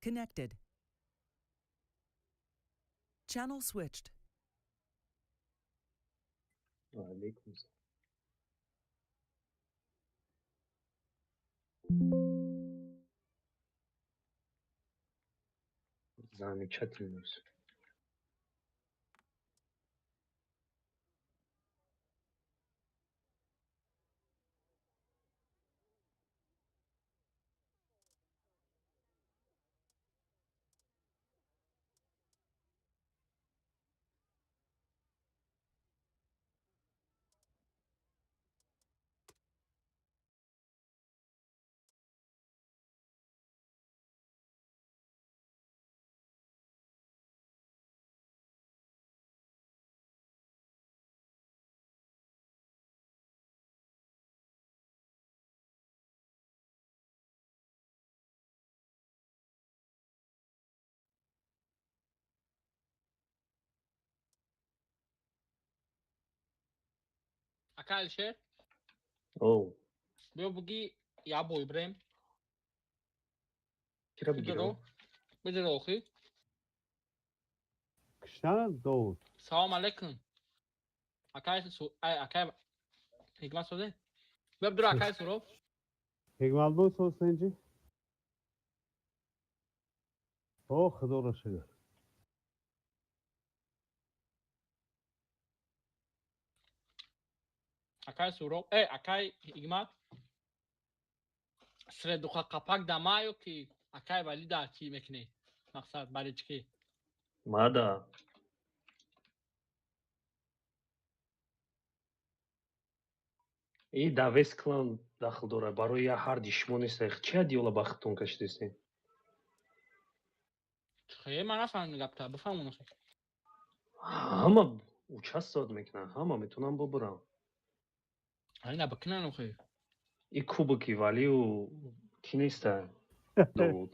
Connected. Channel switched. Ва алейкум салом. Замечательно всё. Ака Алишер, Оу, биё буги я бой брем. Кира Бидро, бигирам? Бидро охи. Киштан Довуд. Салом алейкум. Акай су ай акай Ҳикмат соде. Биё бидро акай Суроб. Ҳикматбой сосенҷи? О, худоро шукр. Акай Суроб, акай Ҳикмат. Средуха қапак дамаю ки акай вали да чӣ мекунӣ? Мақсад барички. Мада. И да вес клан дахл дорад. Барои я ҳарди шумо нест. Чи адиёла ба худтон кашидесем? Хе, ман нафаҳмидам гапта, бифаҳмон охи. Ҳама участвовать мекунанд, ҳама метавонанд бубуранд. Ай на бикунан охи. И кубоки валиу ки неста? Довуд.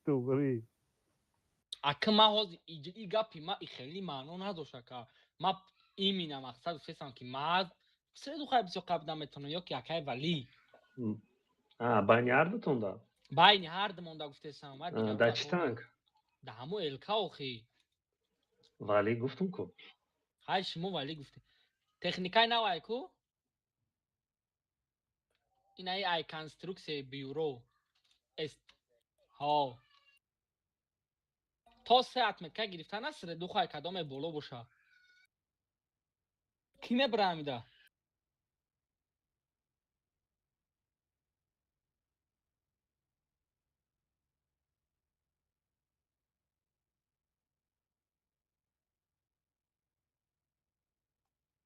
Туғрӣ. Ака ма ҳозир и гапи ма и хеле маъно надошт ака. Ма имина мақсад гуфтесам ки ма средухай бисёр қабл наметавонам ё ки акай вали. А, байни ҳардутон да? Байни ҳардумон да гуфтесам. Ма дигар Да чӣ танк? Да ҳамо ЛК охи. Вали гуфтум ку. Ҳай шумо вали гуфте. Техникаи навай ку? Инаи ай конструксияи бюро. Эс ҳо. То се отметка гирифта на средухай кадоме боло боша. Кӣ мебара ҳамида?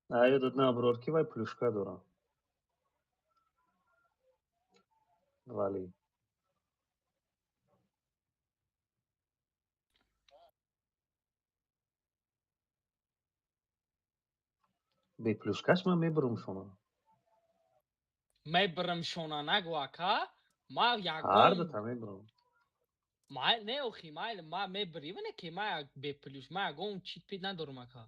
А ёдат на Аброр ки вай плюшка дорам. Вали. Бе плюшкаш ман мебурам шона. Мебурам шона нагӯ ака. Ма ягон Ҳардута мебурам. Ма не охи, майли ма мебурӣ, не ки ма бе плюш, ма ягон чит пит надорам ака.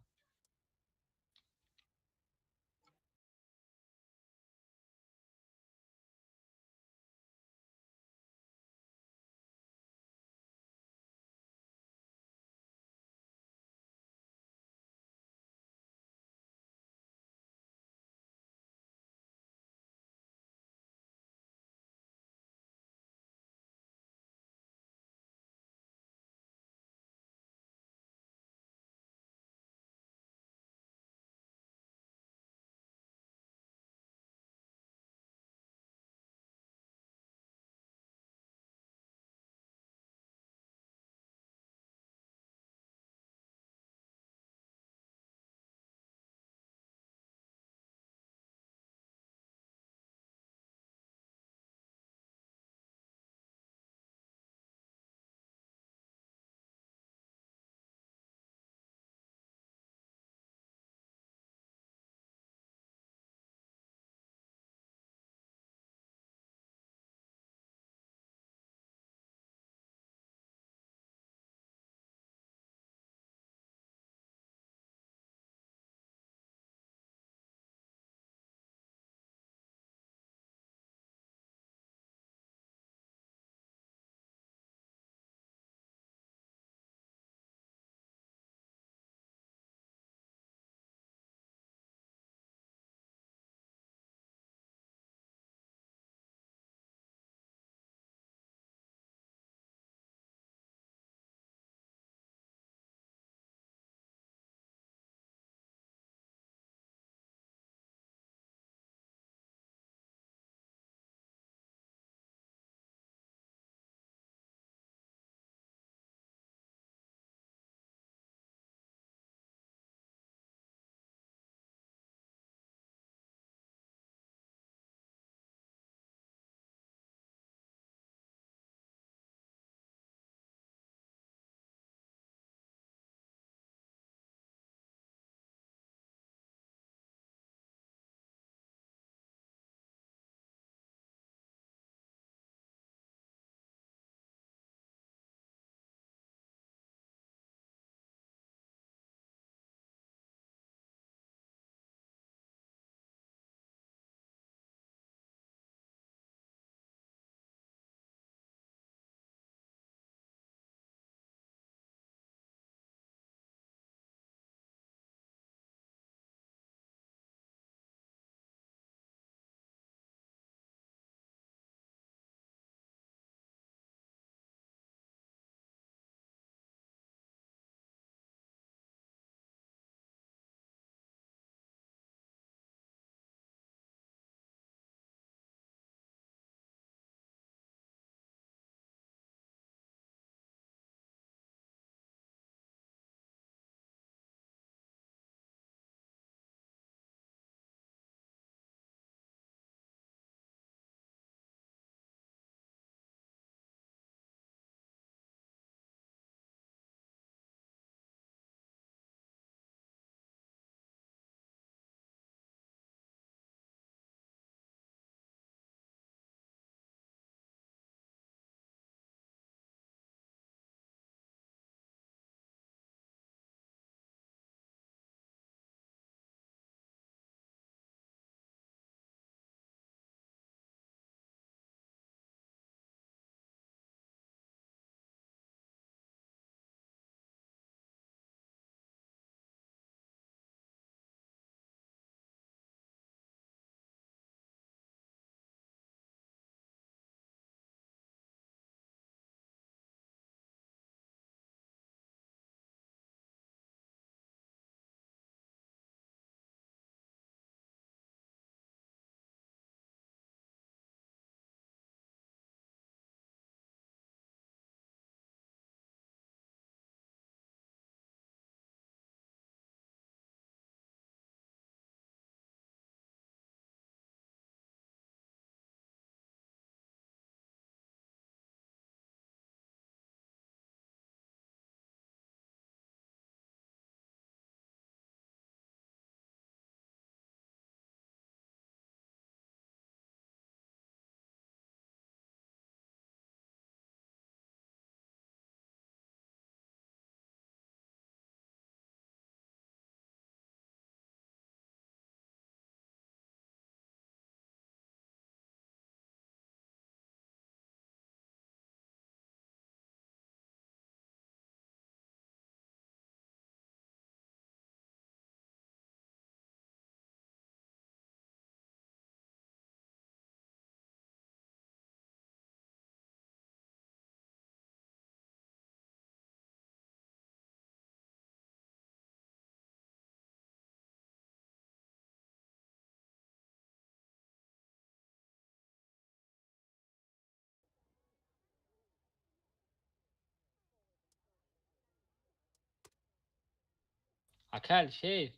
Ака Алишер,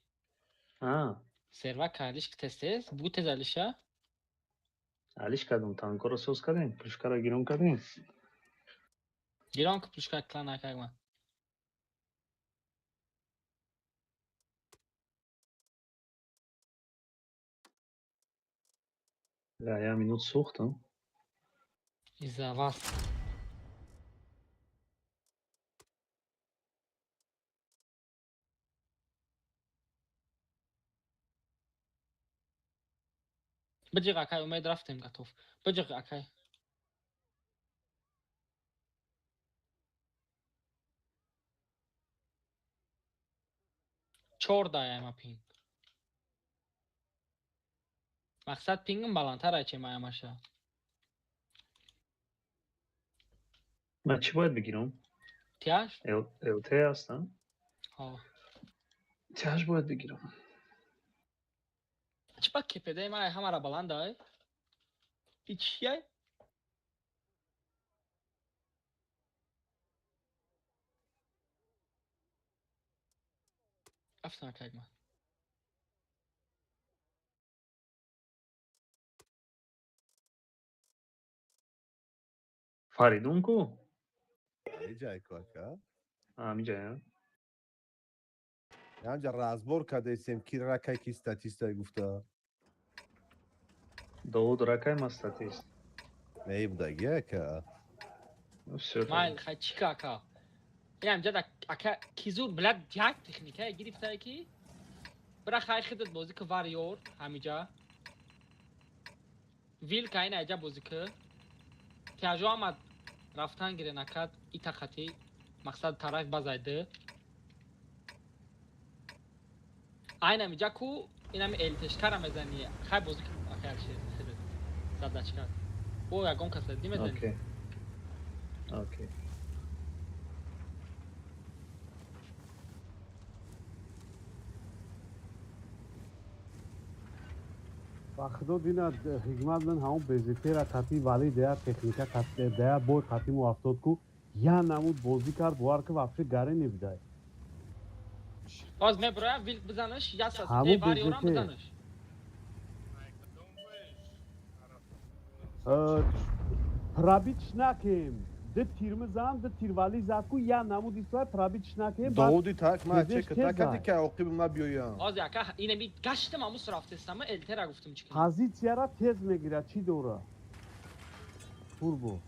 А, серва калиш тестес, бу тез Алиша. Алиш кардам, танкоро соз кардем, пушкаро гирон кардем. Гирон ки пушка клан акагма. Да, я минут сӯхтам. Из-за вас. Биҷиқ акай, умед рафтем готов. Биҷиқ акай. Чор даяма пинг. Мақсад пингим баландтар ай чемаямаша. Ман чӣ бояд бигирам? Тяж? ЛТ ҳастам. Ҳо. Тяж бояд бигирам. Чӣ ба КПД ман ҳамара баланд ай? И чияй? Рафтам акайма. Фаридун ку? Ҳамиҷай ку ака. Ҳамиҷая. Ҳамҷа разбор кардесем ки ракай ки статистай гуфта. Довуд ракай ма статист. Не будаги ака. Ну всё. Майл хай чӣ ка ака? Инам ҷада ака ки зур блядь як техникае гирифтае ки бира хай хидат бозӣ ку варёр ҳамиҷа. Вилка ина иҷа бозӣ ку. Тяжо омад рафтан гире накард итақати мақсад тараф базайд. Айнам иҷа ку инами элтешкара мезани. Хай бозӣ ку ака Алишер хидат. Задачка. О ягон каса ди мезани. Окей. Окей. Ба худо дина ҳикмат ман ҳамон безетера қати вали дея техника қати дея бой қати мо афтод ку я намуд бозӣ кард бовар ки вообще гаре небидай. Боз меброям вилк бизанаш, ясас. Ҳамон Э варёрам БЗТ. бизанаш. Пробить накем. Д тир мизан, д тир вали зад ку я намуд истой пробить накем. Довуди так ма Тезеш чек тез накарди зад. ки оқиби ма биёям. Оз ака инами гаштам амус рафтестама элтера гуфтам чӣ кунам. Позитсияра тез мегирад, чӣ дора? Турбо.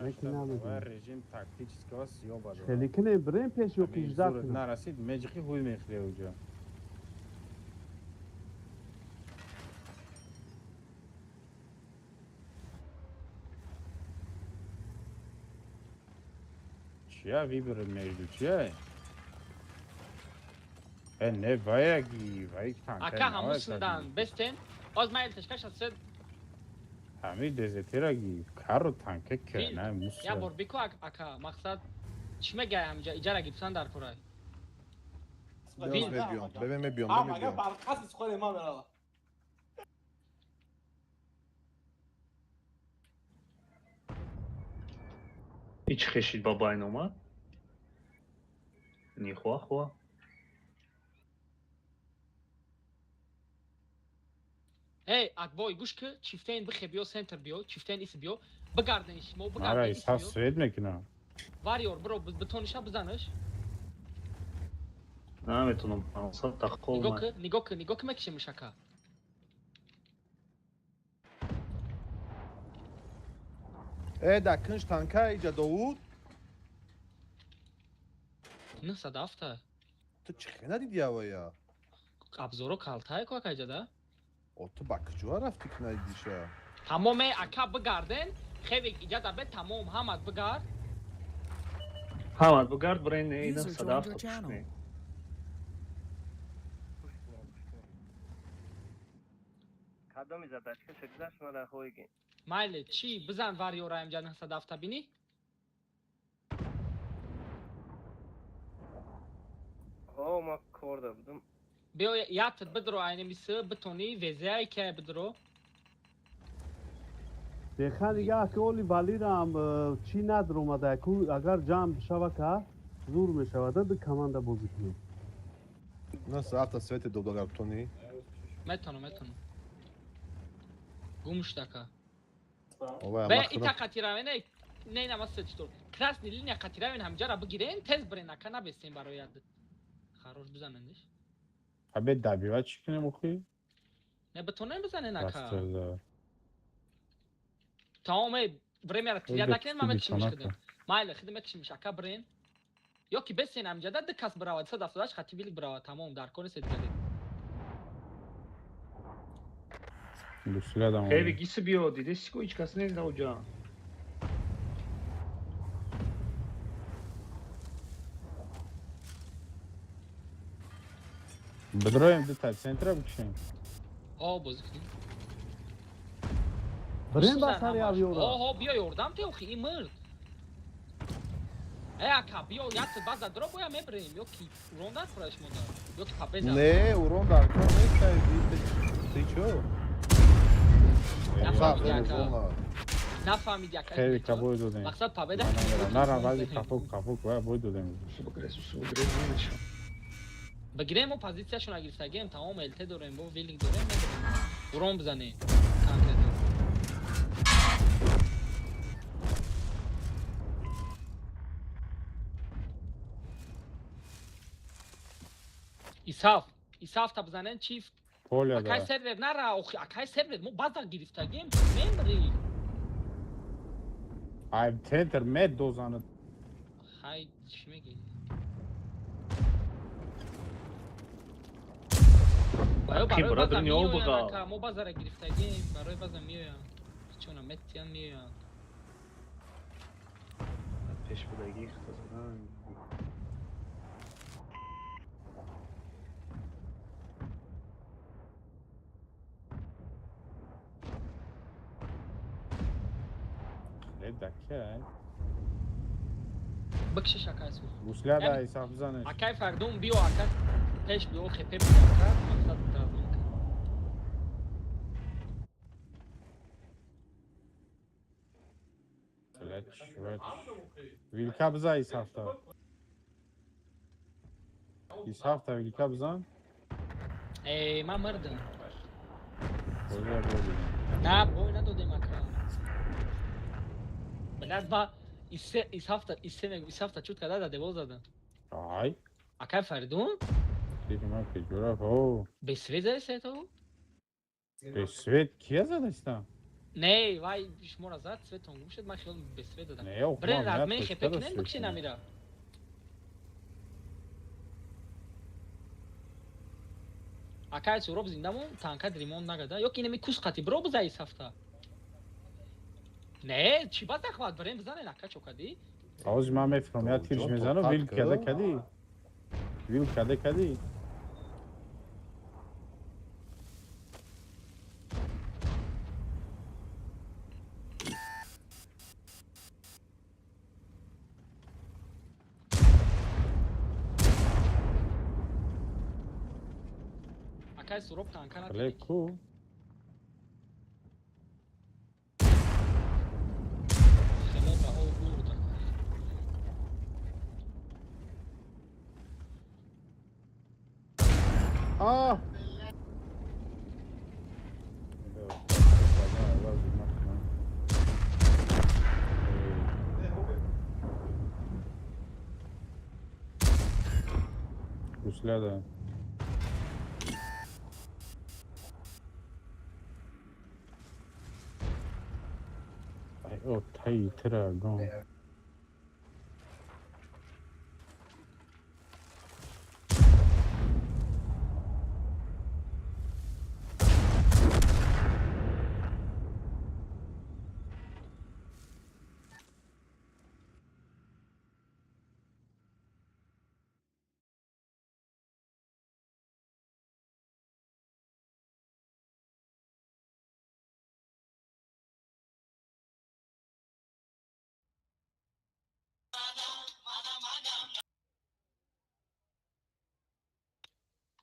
Неки намедонам. Режим тактического съёба дорад. Хеле кинем бирем пеш ё Ҳамин ки ждать зурат кунем? нарасид, меҷиқи ҳуй мехӯре уҷо. Чия выбор между чия? Э, не ваяги, вай танка. Ака ҳамусундан бестен. Оз ман элтешкаш аз сед Ҳами дезетераги, каро танка Вил. кена мусра. я бор бику ака мақсад чӣ мегӯяй ҳамиҷа иҷара гирифтан дар корай. Биёз мебиём, бебе мебиём, А, мага мебиём. барқаси сухани ма мерава. Ич хешид ба байн омад? Нихуа хуа. Эй, акбой гӯш ки чифтен бихе биё центр биё, чифтен ис биё, бигарден шумо Мара бигарден ис исҳақ биё. свет мекунам. Варёр биро битониша бизанаш. Наметонам 500 та хол Нигоҳ ма. ки, нигоҳ ки, нигоҳ ки мекишемш ака. Э, да кунж танка иҷа Довуд. 907. Ту чӣ хел надиди авая? Абзоро калтай ку ака иҷа да? О, ту ба куҷо рафти ки надидиша? Тамом э ака бигарden, хевик иҷа да бе тамом ҳамат бигард. Ҳамат бугард бирен ина User joined 107 your та channel. пушкне. Кадоми задачка шуд мара ҳоиги? Майли, чӣ бизан варёра инҷа 907 бинӣ? Ҳо, ма корда будум. Биё ятт бидро айнамиси битонӣ везеай ки бидро. Деха нигаҳ ки оли валирам чӣ надромада, ку агар ҷамъ бишава ка зур мешавад, ду команда бозӣ кунем. На саата свети додагар тони. Метонам, метонам. Гум шудака. Бе ита қатиравен, не на мас читор. Красный линия қатиравен ҳамҷара бигирен, тез бирен, ака набестен барои яд. Хорош бизанендиш. Абе добива чӣ кунем охи? Не битонем бизанен ака. Тамом, эй, времяра тиря накунем, ман мекшимиш хидем. Майли, хидем мекшимиш, ака бирен. Ё ки бесен ҳамҷада ду кас биравад, 178 хати билик биравад, тамом, дар кор нест дигаре. Гусля Хеви гиси биё, дидеси ку ҳеҷ кас нест даоҷа. Бидроем дута центра бикшем. О, бозӣ кунем. Бирем ба сари авиёра. Оҳо, биё ёрдам те охи, ин мирд. Э, ака, биё, як база дро боя мебирем, ё ки урон дар хӯраш мода, ё ки папеза. Не, урон дар кор нест, ты чё? Нафаҳмиди ака. Хеви ка бой додем. Мақсад победа. Нара баъзи капок капок боя бой додем. Бигирем мо позитсияшона гирифтагем, тамом ЛТ дорем, бо вилинг дорем, мебирем. Урон бизанем. Конкретно. Исаф, Исаф та бизанен чиф. Акай сервер нара, охи, акай сервер мо база гирифтагем, мемри. Ай центр мед дозанад. Хай, чӣ мегӣ? Барои база меоянд, ака, мо базара гирифтагем, барои база меоянд. Чона метиян меоянд. Пеш будагӣ хто задан. Даке. Бикшиш акай су. Гусля да Исаф бизанеш. Акай Фардун биё ака пеш биё хепе биё ака мақсад тразмон. Вилка биза Исафта. Исафта вилка бизан. Эй, ман мирдам. На, бой надодем ака. Блядь, ба Исафта, Исафта чут када да девол задан. Ай. Акай Фаридун? Ман пеҷура, о. Бесвет задаи то? Бесвет кия задаиста? Не, вай шуморо зад, светон гум шуд, ман хиёл бесвет задам. Не, ох, Брен, размен хепе кунем, бикши намира. Акай Суроб зиндамон, танка ремонт нагада. Ё ки инами кус қати бро биза Исафта. Не, чӣ ба захват барем бизанен ака чокадӣ? Ҳозир ман мефиҳмам, я тирш мезанам, вил када кадӣ? Вил када кадӣ? Акай Суроб танка Ле натиди. ку? Хелоба о урд. А! Гусля да. Ай, о, тай, тра, гон.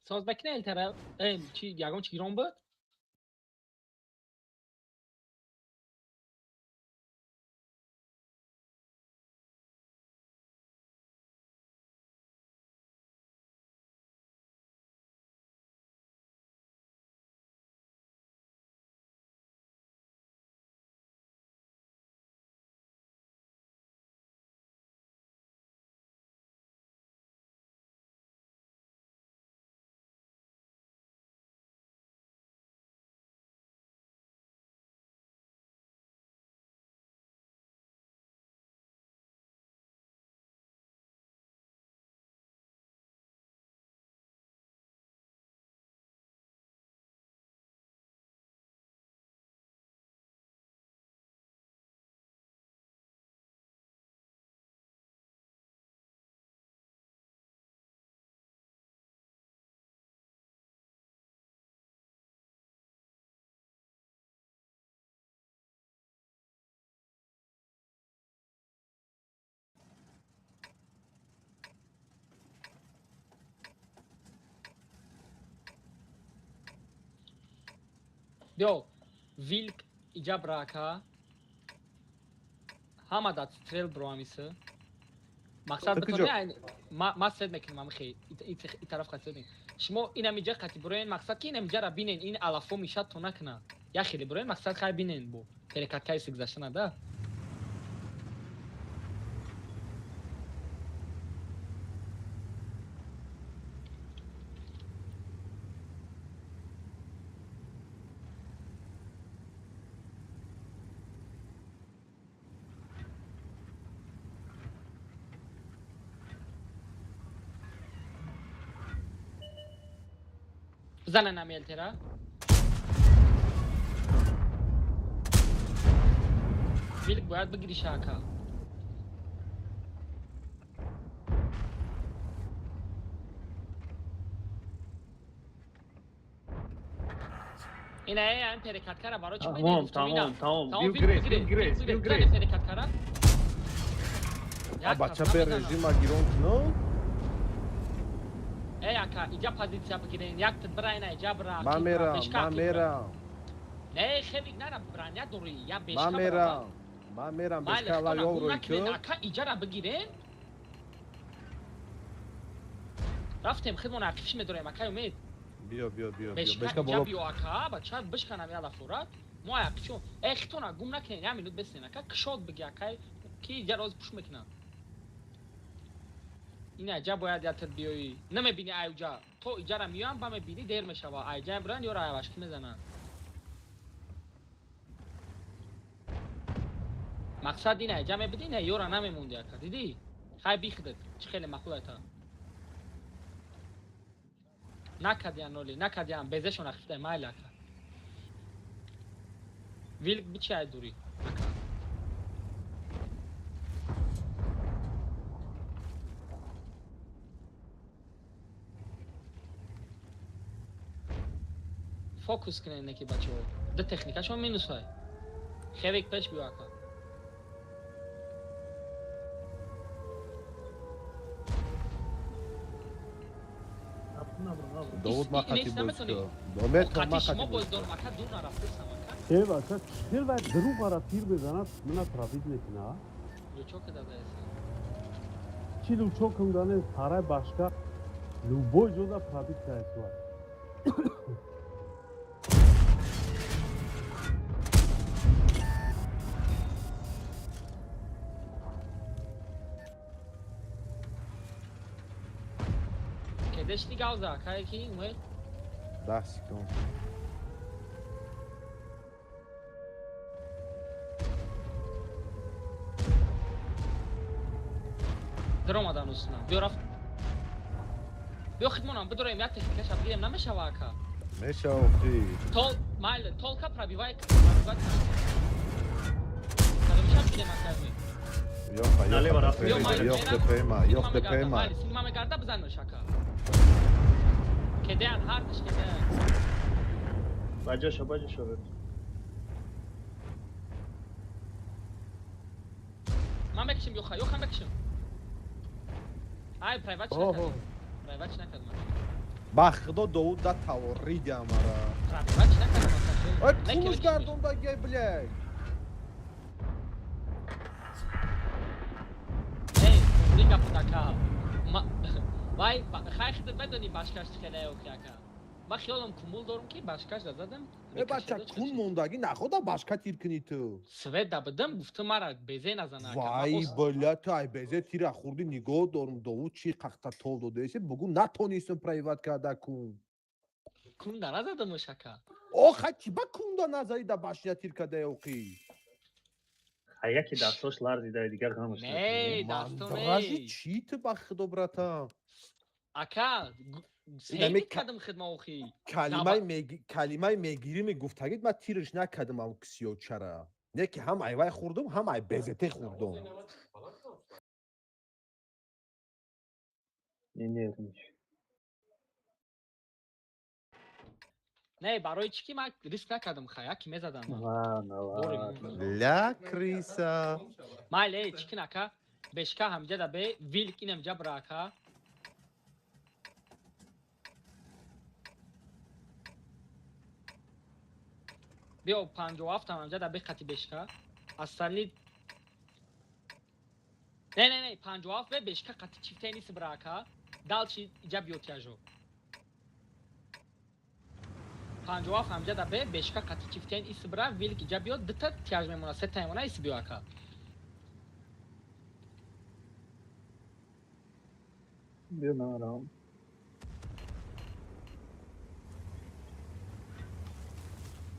Соз бакина элтара, чи ягон чи гирон буд? Биё вилк иҷа брака. Ҳама дат стрел броамиса. Мақсад битони ма сед мекунам амхи и тараф қат сед. Шумо инам иҷа қати броен мақсад ки инам иҷара бинен ин алафо мешад то накна. Я хеле броен мақсад хай бинен бу. Перекаткаи сигзаштана да. Зана намелтера. Вилк бояд бигири шака. Ина ай перекаткара баро чӣ Тамом, тамом, тамом. Вилк грейс, вилк грейс, вилк грейс. Перекаткара. А бача бе режима гирон куно? Эй, ака, иҷа позиция бигирен, як бра ина иҷа бра. Ман мерам, ман мерам. Не, хелик нара броня дорӣ, я бешка. Ман мерам. Ман мерам бешка ла ёврой ту. Ака, иҷара бигирен. Рафтем, хидмон ақифш медорем, ака умед. Биё, биё, биё, биё. Бешка боло. Биё, ака, бача бишканам яла фурат. Мо ақифшо. Эй, хитона гум накунен, я минут бесен, ака, кишод биги, ака, ки иҷа роз пуш мекунам. Ина иҷа бояд ятад биёӣ. Намебинӣ айҷа. То иҷара меоям, ба мебинӣ дер мешава. Айҷа бран ё айвашки мезананд. Мақсад ина иҷа мебинӣ, ина ёра намемонди ака. Дидӣ? Хай бихидат. Чӣ хеле маъқул айта. Накардиян оли, накардиян. Безешон ахифтай майли ака. Вилк бичи ай дурӣ. Ака. Фокус кунед неки бачаҳо. Ду техникашон минусай. Хевик пеш биё ака. Довуд ма қати боз ку. Дометон ма қати боз дорам ака, дур нарафтесам ака. Э бача, чил вай дурӯғ ара тир мезанад, мана пробит мекуна. Лучок дадаеса. Чи лучокам дане парай башка любой ҷода пробит каесуа. Кедешти гавза, кае ки умед? 10 секунд. Даромадан усна. Биё рафт. Биё хидмонам бидорем як техникаша бигирем намешава ака. Мешава охи. Тол майли, толка пробивай, пробивай. Кадомша бигирем ака ми. Ёха, ёха, ёх депема, ёх депема. Майли, синима мегарда бизанаш ака. Кедеан ҳардаш кедеан. Баҷоша, баҷоша. Ман мекишим ёха, ёха мекишим. Ай, прайват чӣ накардам? Прайват чӣ накардам? Ба худо Довуд да тавориди амара. Прайват чӣ накардам? Ай, кулуш гардонда гай, блядь. Эй, дига пудака. Вай, хай худат медонӣ башкаш чӣ хеле охи ака. Ман хиёлам кумул дорам ки башкаш да задам. Э бача, кун мондагӣ находа башка тир кунӣ ту. Свет да бидам, гуфтам мара безе назана ака. Вай, бля, ту ай безе тира хурди нигоҳ дорум, Довуд чӣ қахта тол додаеси, бугу натонистам проиват карда кун. Кунда назадамш ака. Оха, чӣ ба кунда назади да башня тир кардаи оқӣ? А яке дастош ларзида, дигар ғамаш. Не, дасто не. Мандражи чӣ ту ба худо, братан? Ака, сейвит кардам хидма охи. Калимаи мегирӣ мегуфтагид, ман тирш накардам ам кисиёчара. Не ки ҳам айвай хӯрдум, ҳам ай безете хӯрдум. Не, не, не, барои чӣ ки ман риск накардам, хай, яки мезадам. Ля криса. Майли, чӣ кин ака? Бешка ҳамҷа да бе, вилк инамҷа бра ака. Биё 57 ҳамҷа да беқати бешка. Астали Не, не, не, 57 бе бешка қати чифтаи нист бира ака. Далчи иҷа биё тяжо. 57 ҳамҷа да бе бешка қати чифтаи нист бира, вилк иҷа биё, дута тяж мемона, сета мемона, ис биё ака. Биё нарам.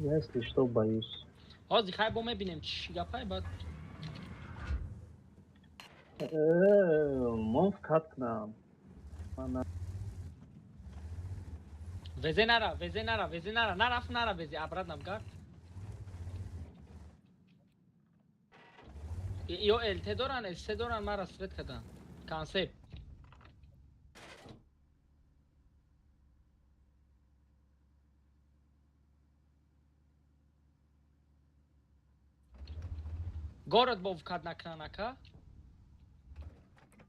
Я, если что, боюсь. Ҳозир хай бо мебинем чӣ гапай баъд. Мон вкат кунам. Везе нара, везе нара, везе нара, нарафт нара везе, обратно бгард. Ё ЛТ доран, СС доран, мара свет кадан. Концепт. Город бо вкат накунан ака.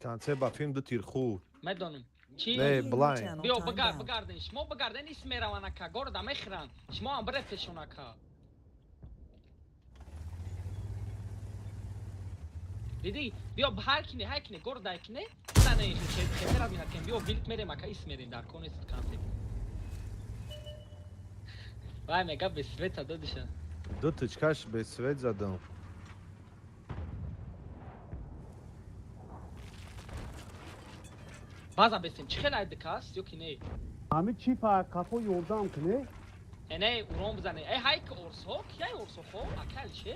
Концепт ба филм ду тир хӯр. Медонам. Чӣ? Не, блайн. Биё бигард, бигарден. Шумо бигарден ис мераван ака. Города мехӯранд. Шумо ҳам бирефтешон ака. Дидӣ? Биё ҳар кине, ҳар кине, город ай кине. Не, хетера бинад кен. Биё вилк мерем ака, ис мерем дар кон нест концепт. Вай мега без света додиша. Ду тичкаш без свет задам. База бесем, чӣ хел айдикаст ё ки не? Ҳами чӣ қафо ёрдам кне? Э не, урон бизане. Э ҳайк орсо, кияй орсо хо? Акал че?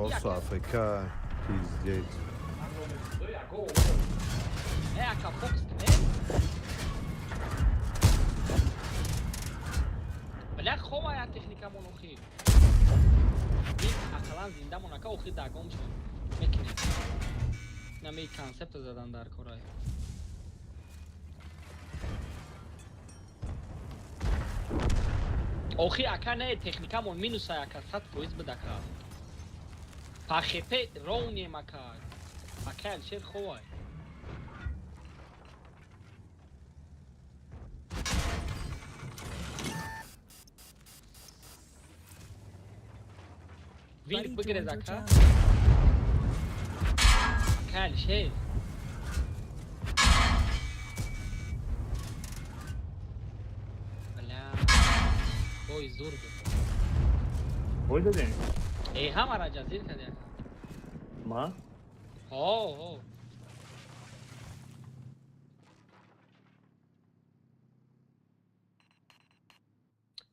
Орсо АФК, пиздец. Э ака фокус кне? Бля хова я техникамон охи. Ақаллан зиндамон ака охи дагом шон. Мекунем. Нами концепт задан дар корай. Охи ака не техникамон минус ака 100% буд ака. Па хп ровнем ака. Ака Алишер ховай. Вилк бигирез ака. Алишер. Бля. Бой зур буд. Бой дадем? Э, ҳамара ҷазир кардем. Ма? Ҳо, ҳо.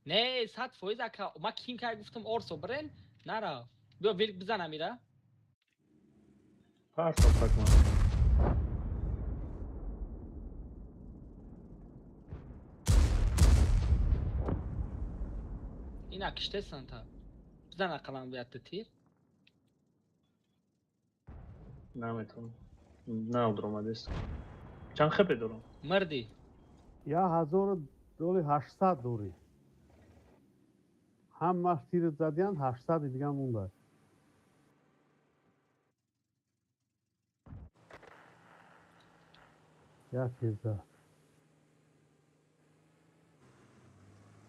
Не, 100% ака. Ма ким кай гуфтам орсо бирен, нарафт. Биё вилк бизанам ира. Парсо такма. Ина киштесан та. Бизан ақаллан биятта тир. Наметавонам. Наудромадест. Чанд хепе дорам? Мирдӣ. 1800 дорӣ. Ҳамаш тират задиян, 800 дига монда. Як тирза.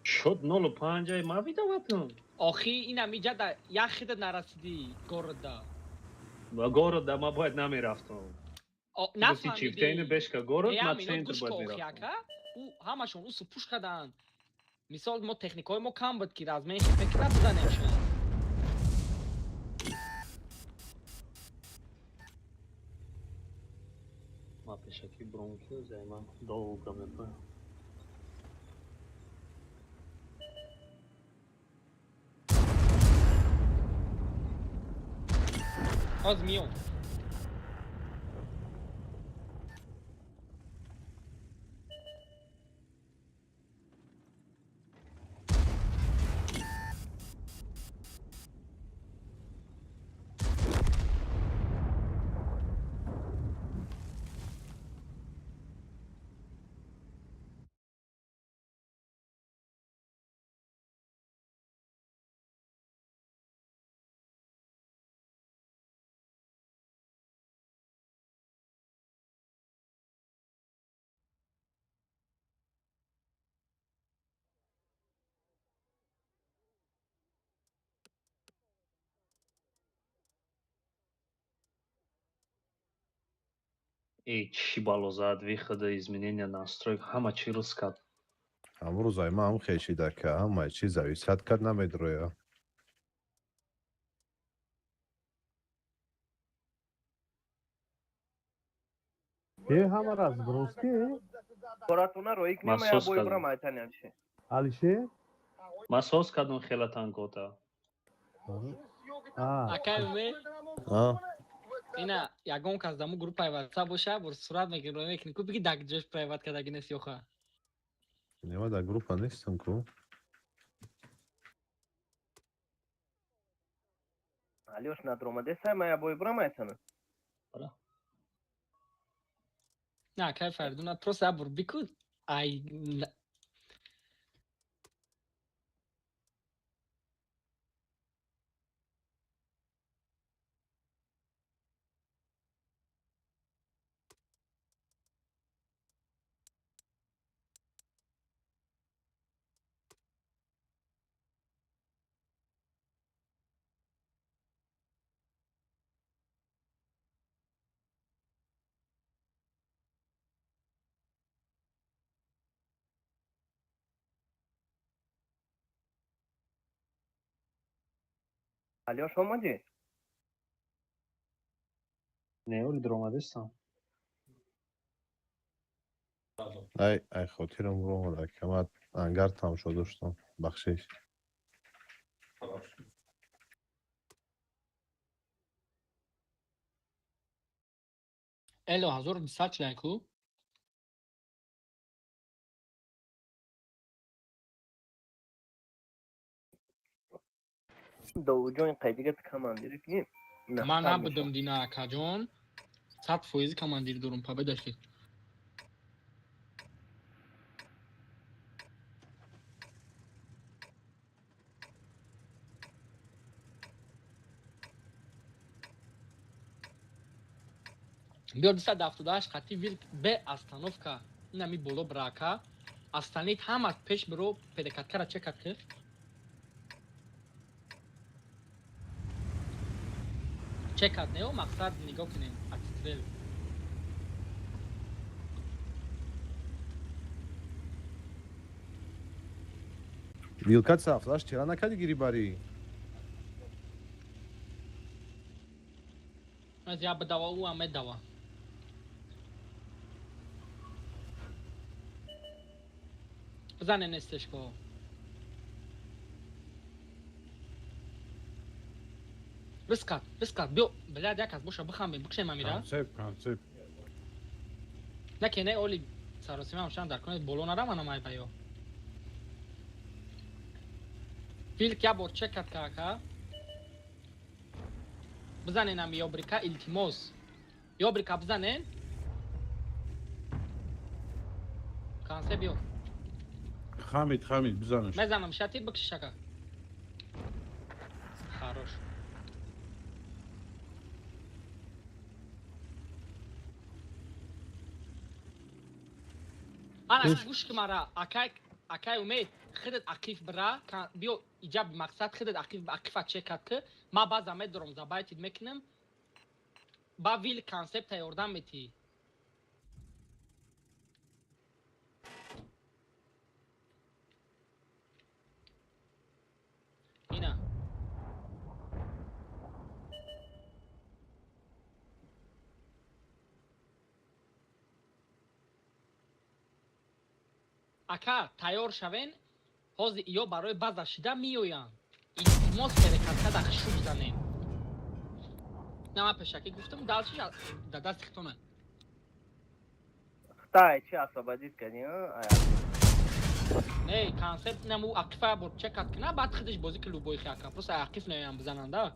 Шуд 0.5 ма видаватам. Охи инам иҷа да як хида нарасидӣ города. Ба города ма бояд намерафтам. Нафаҳмидӣ. Чифтаини бешка город, ма центр бояд мерафтам. Ӯ ҳамашон усу пуш карданд. Мисол мо техникаҳои мо кам буд ки размени хипе набизанем шон. Ма пешаки бронки займа долго мепоям. Ҳоз миём. Э, чӣ бало зад, выхода, изменения, настройка, ҳама чӣ рӯз кард. Ҳамрӯз ай ман ҳам хешида ка ҳамаи чи зависать кард, намедроя. Э, ҳамара сброс ки? Коратуна роӣ Ман кунем, я сос бой кардам. бурам айтаниям чи. Алишер? Ман соз кардам хела танкота. А, Акай Умед, А? ина ягон кас даму группаи ватсап боша, бор сурат мекунем, роӣ мекунем. Ку биги даг ҷош private кардаги нест ёха. Нема, дар группа нестам ку. Алёш надромадесай, ман я бой бурам айтана. На, акай Фаридуна просто я бор бику ай. Алёш омадӣ? Не, оли дуромадистам. Ай, ай, хотирам ромад, акамат ангар тамошо доштам. Бахшиш. Эло 1200 член ку? Довуҷон қайдига командири ки. Ман набудам дина, акаҷон. 100% командир дорум, победа шид. Биё 278 хати вилк бе остановка. Инами боло брака. Астанит ҳама пеш биро перекаткара чекат ки. Чекат нео мақсад нигоҳ кунем. Отстрел. Вилкат сафлаш чера накарди гири барӣ? Аз я бадава ӯ ам медава. Бизане нестешко. Рискат, рискат, биё, блядь, як аз боша бихамем, бикшем амира. Концепт, концепт. Не ки не оли саросима ҳамшан дар кунед боло нараванам ай баё. Вилк я бор чекат кака. Бизанен ами ёбрика, илтимос. Ёбрика бизанен. Кансе биё. Хамид, Хамид, бизанаш. Мезанам шати бикши шака. Хорош. Ана гӯш ки мара, акай акай Умед, худат ақиф бира, биё иҷаб мақсад худат ақиф ақифа чекат ки ма баъза медорам забайтид мекунам. Ба вил концепта ёрдам метӣ. Ина. Ака, тайёр шавен, ҳозир иё барои база шида меоянд. Илтимос перекаткада шу бизанем. На ман пешакӣ гуфтам, дальше да дасти хитона. Хтай чи освободить кардӣ, а? Не, концепт наму ақифа бор чекат кина, баъд худаш бозӣ ки любой хи ака. Просто ақиф неоям бизананда.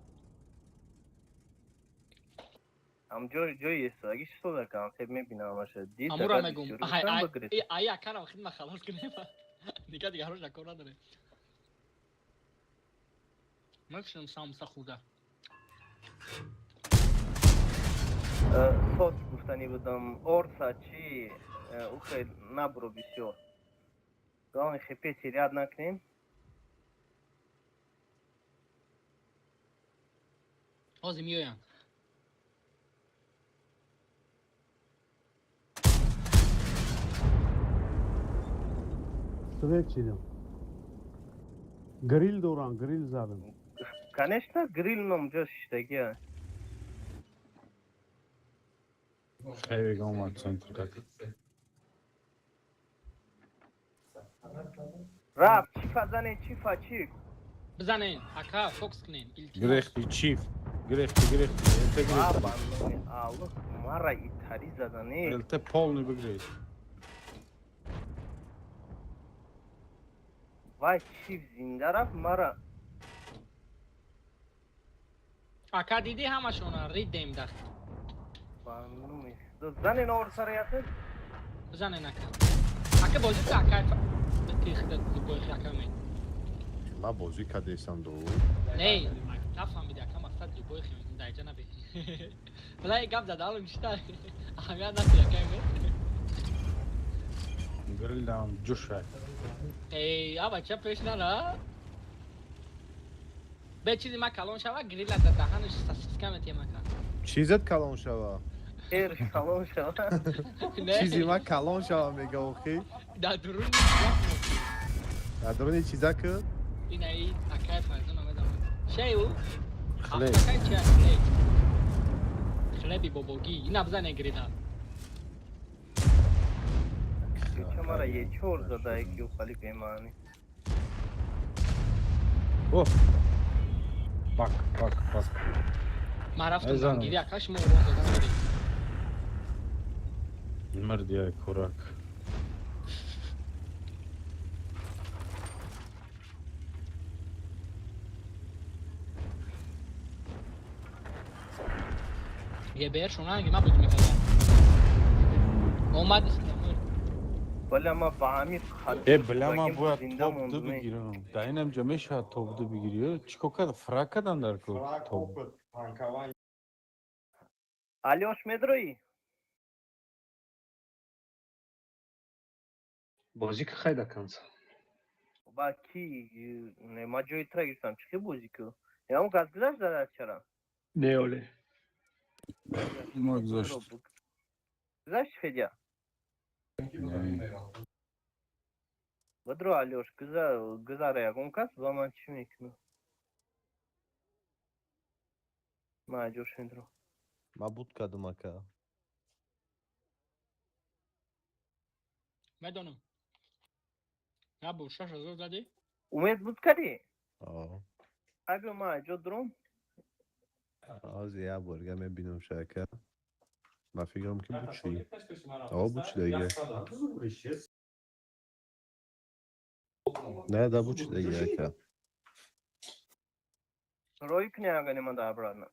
Ам ҷой ҷои истодагӣ чӣ сода концепт мебинам ҳамаша. Дид Амура агар мегум. бисёр Ай гуфтам ай бигиред. ай акара хидма халос кунем. Дига дигарош кор надорем. Мекшем самса хӯрда. Сос гуфтанӣ будам. Орса чи ӯ хел набуро бисёр. Главное хепе терять накунем. Ҳозир меоянд. Свет чидам. Грил дорам, грил задам. Конечно, грил ном ҷо шиштагия. Хеле омад центр как. Рафт, чифа зане, чифа, чиф. Бизанен, ака, фокус кунен. Илтимос. Гирехти чиф. Гирехти, гирехти. ЛТ Ва гирехти. ба номи Аллоҳ, мара итари задане. ЛТ полный бигиред. Вай чиф зинда рафт, мара. Ака диди ҳамашона ридем дахт. Ба номи Худо. Занен ор сараятен? Бизанен ака. Ака бозӣ ка ака. Ти худат любой ака ме. Ма бозӣ кардесам ду. Не, нафаҳмиди ака мақсад любой хи даҷа набе. Валай гап задалам чита. Аҳамият наси ака ме. Грил дам ҷуша. Эй, а бача пеш нара. Бе чизи ма калон шава грила да даҳанаш сосиска метием ака. Чизат калон шава? Хер калон шава. Не, Чизи ма калон шава мега охи. Да дурун чизак мо. Дар дуруни чиза ки? Инаи акай фарзон омадам. Шею? Хлеб. Акай чи хлеб? Хлеби бобогӣ. Ина бизане грила. Ча мара ечор зада яки ухали бемаъни. О! Бак, бак, бак. Ман рафтам Айзанам. дамгирӣ ака шумо урон задан меред. Мирди як хӯрак. ГБР шонаанги ман бозӣ мекардам. Омад истамур. Вале ма ба ҳамин қадр Э, бля, ман шудагим бояд зинда топ ду мондум. бигирам. Да инам ҷо мешавад топ ду бигирӣ. Чико кард? Фрак кардан дар ку? Топ. Алёш медроӣ? Бозӣ ки хайда канса. Ба ки? Не, ма ҷои тра гирифтам. Чӣ хел бозӣ ку? Ям газ гузашт зада чара? Не оле. Мо гузошт. Гузашт Федя? Не. Бадро Алёш, гузара ягон кас ба ман чӣ мекунам? Ман ҷош медро. Ма буд кардам ака. Медонам. Набур 6000 задӣ? Умед буд кардӣ? О. Ай биё ман ҷо дуром. Ҳозир як бор дига мебинам шака. Ба фикрам ки буд ши. О, буд ши дига. Не, да буд ши дига ака. Рой кунӣ агане ман да обратно.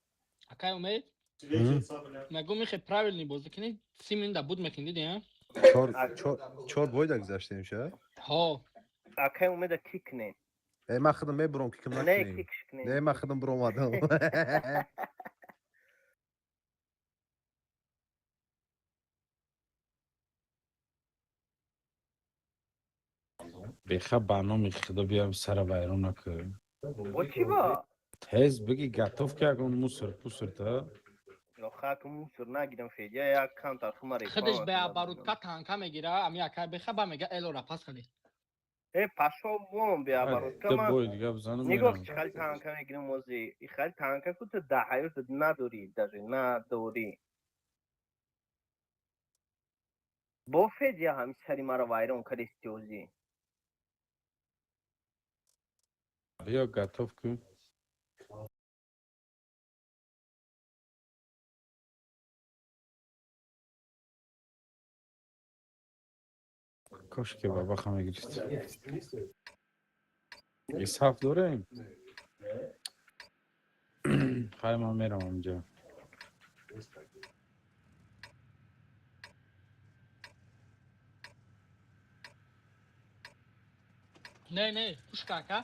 Акай Умед, мегӯм михе правильный бозӣ кунӣ, 30 минута буд мекунӣ, дидӣ, а? Чор чор чор бойда гузаштем ша? Ҳо. Акай Умеда ки кунем? Э, ман худам мебурам ки ким Не накунем. кикш кунем. Не, ман худам буромадам. Беха ба номи Худо биям сара вайрон накун. Бо чӣ ба? Тез биги готов ки ягон мусор пусор та. Хак мусор нагирам Федя, як камтар хума реклама. Худаш бе оборудка танка мегира, ами акай беха ба мега элора пас кардӣ. Э, пашол вон бе оборудка Ду ман. бой дига бизанам. Нигоҳ мерам. чӣ хали танка мегирам ози. И хали танка ку ту да ҳаётат надорӣ, даже надорӣ. Бо Федя ҳами сари маро вайрон кардисти ози. Биё готов кун. Кошки бабаха мегирифт. Исҳаф дорем? Хай ман мерам онҷо. Не, не, пушка ака.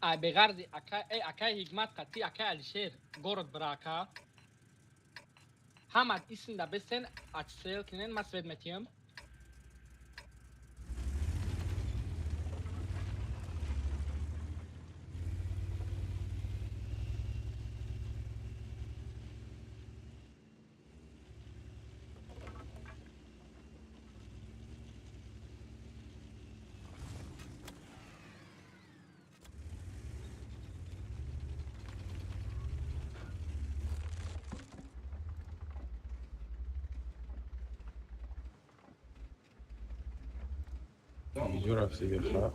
Ай беғарзи ака, эй акай Ҳикмат қатӣ акай Алишер, город бира ака. Ҳамат исмда бесен, ачсел кинен ма свет метием. Иҷо рафти беха.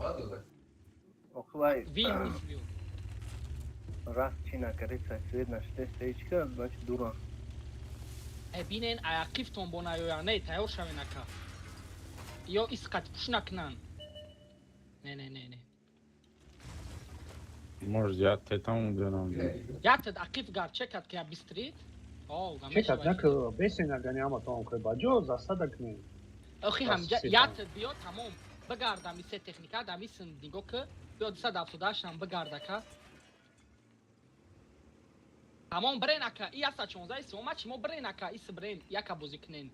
Охлай. Вил исбиё. Раз чи накарица свет на штестечка, значит дура. Бинен аяқифтон бо наёя, не тайёр шавен ака. Ё исқат пуш накунан. Не, не, не, не. Может, я тетам убенам. Ятад ақиф гар чекат ки бистрит. О, чекат нак бесен агани ама тамом кай баҷо засада кунем. Охи ҳамҷа ятад биё тамом. Бигардам исе техника дам исн нигоҳ ки биё 278 ам бигардака. Тамом брен ака, и 116 ис омад шумо брен ака, ис брен яка бозӣ кунен.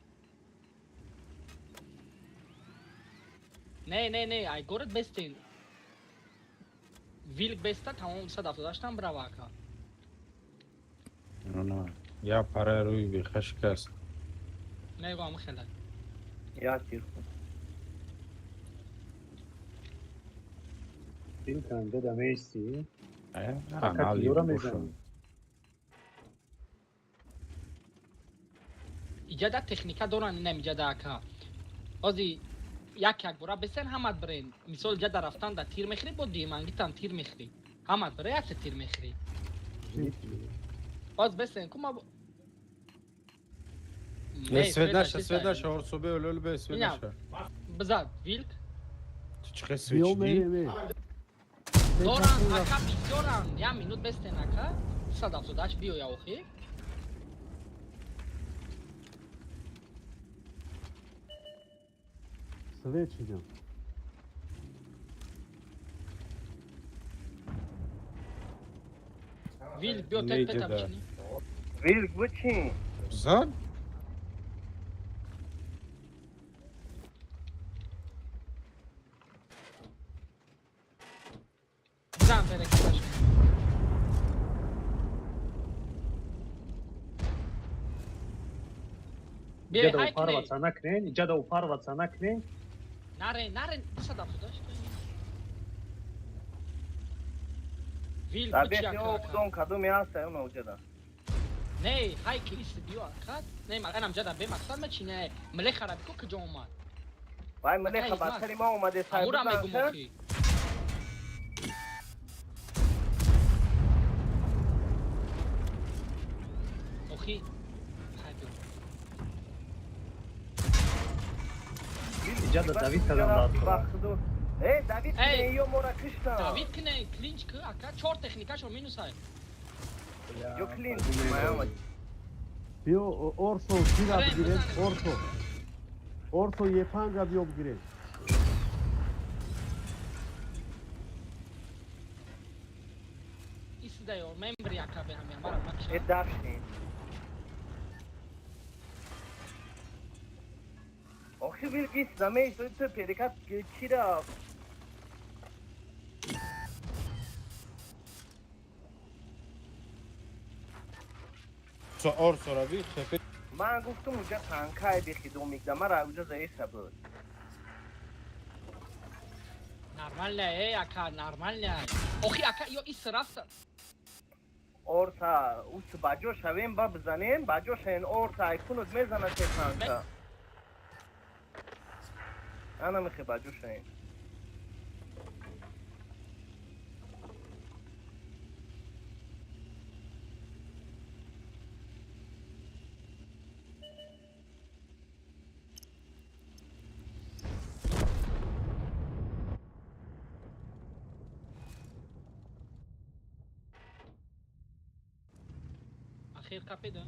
Не, не, не, ай город бестен. Вилк беста тамом 278 ам брава ака. На, я пара рӯи беха шикаст. Не, вам хела. Я тир. Вилк деда мести. Ака юра мезанӣ. Иҷада техника доран инам иҷада ака. Ози як як бора бесен ҳамат брен. Мисол иҷада рафтан да тир мехӯрӣ, бо димангитам тир мехӯрӣ. Ҳамат бре як тир мехӯрӣ. Оз бесен ку ма Не, свет наша, свет наша, орсо бе, өлөл бе, свет наша. Бизад, вилк. Ту чӣ хел свечи? Доран ака бисёран, як минут бестен ака. 178 биёя охи. Свет шидам. Вилк биё тет пета бичини. Вилк бичин. Зад? Зан берекаташ. Иҷада упарваца накунен, иҷада упарваца накунен. Наре, наре, 278. Вилк Табиати о кудом кадоме ҳаст ай она уҷада. Не, ҳай ки ис биё акад. Не, анам ҷада бе мақсад ма чи не. Млехара бико куҷо омад. Вай млеха ба сари ма омаде сай. Амура мегум охи. Охи. Ҳай биё. Иҷада Давид кадам дар. Э, Давид кине ё мора киштан. Давид кине клинч ки ака чор техникашо минус ай. Ё клинч маяма. Биё Орсо тира бигиред, Орсо. Орсо Е5 биё бигиред. Исда ё мембри ака бе ҳамя мара макша. Э дашни. Охи вилк ис намей ту перекат чира. Орсо рави хепе. Ман гуфтум уҷа танкай бихи домикда мара уҷа заиса буд. Нормально э ака, нормально. Охи ака ё ис рафта. Орса ус баҷо шавем ба бизанем, баҷо шавем орса айкунут мезана се танка. Ана михе баҷо шавем. Ахир капида.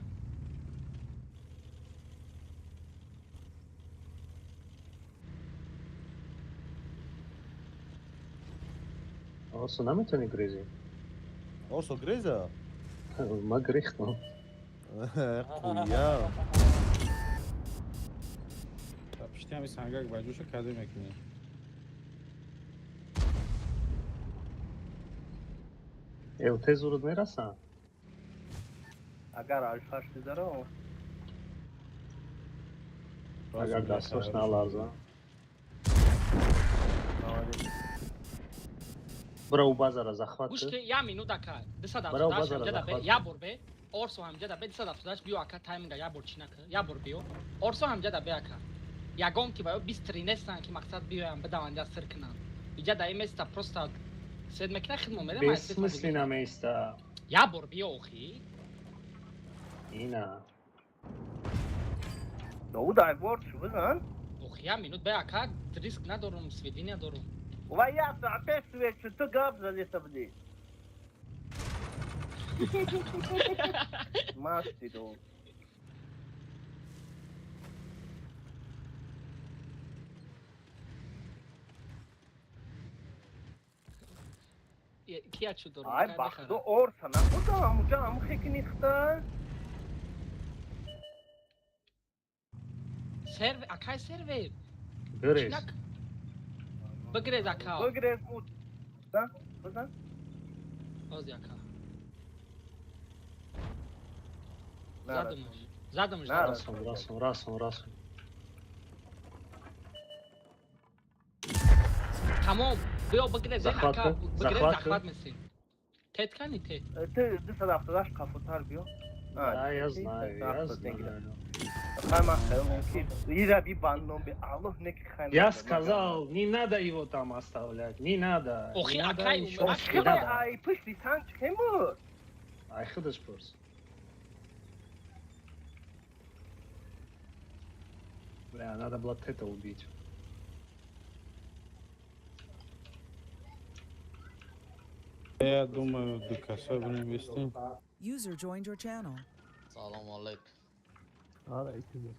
Орсо наметавонӣ грезӣ? Орсо греза? Ма грехтам. Қуя. Пишти ҳами сангак баҷоша каде мекунӣ? Эв тез уруд мерасам? Агар алфаш дидара. Агар дасташ наларза. Бра у базара захват. Гӯш ки я минут ака 278 ҳамҷада бе, я бор бе. Орсо ҳамҷада бе 278 биё ака тайминга я бор чӣ нака. Я бор биё. Орсо ҳамҷада бе ака. Ягон ки ваё бистри нестанд, ки мақсад биёянд, бидаванд, я сир кунанд. Иҷа дар ин места просто сед мекунад, хидмо медем. Бессмысленно места. Я бор биё охи. Ина. Довуд, ай борд шу бизан. Охи, я минут бе, ака, риск надорум, сведения дорум. Ва я опять свет, ту гап задеса будӣ. Масти, Довуд. Кия чу дорум? Ай, бахдо орса нахуда амуҷа амухе ки нихта. Сервер, акай, сервер. Грез. Бигрез, ака. Бигрез буд. Бизан, бизан. Ози, ака. Задумаш. Задумаш. Расон, расон, расон, расон. Тамом, биё бигрез, ака, бигрез, захват месем. Тет кани тет. Ты 278 қафотар биё. Да, я знаю, я знаю. Я сказал, не надо его там оставлять, не надо. Охи, акай, ай, пушти танк чемур. Ай, худаш пурс. Бля, надо было это убить. Я думаю, до касса будем вести. User joined your channel. Салом алейкум. Алейкум.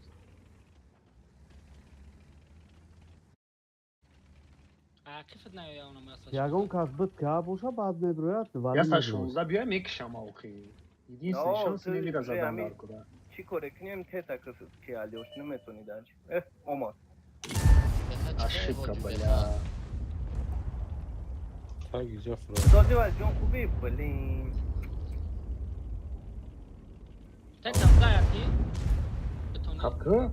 Ягон кас бит ка боша, баъд меброяд. Я са 16 биёй, мекишам охи. Единственный шанс немира задан дар куда. Чӣ коре кунем, тета ки алиош наметони дач. Омад. Ошибка, бля. Так, иҷа фуро. Додива ҷон, хубӣ, блин. Тета заяти. Хапка?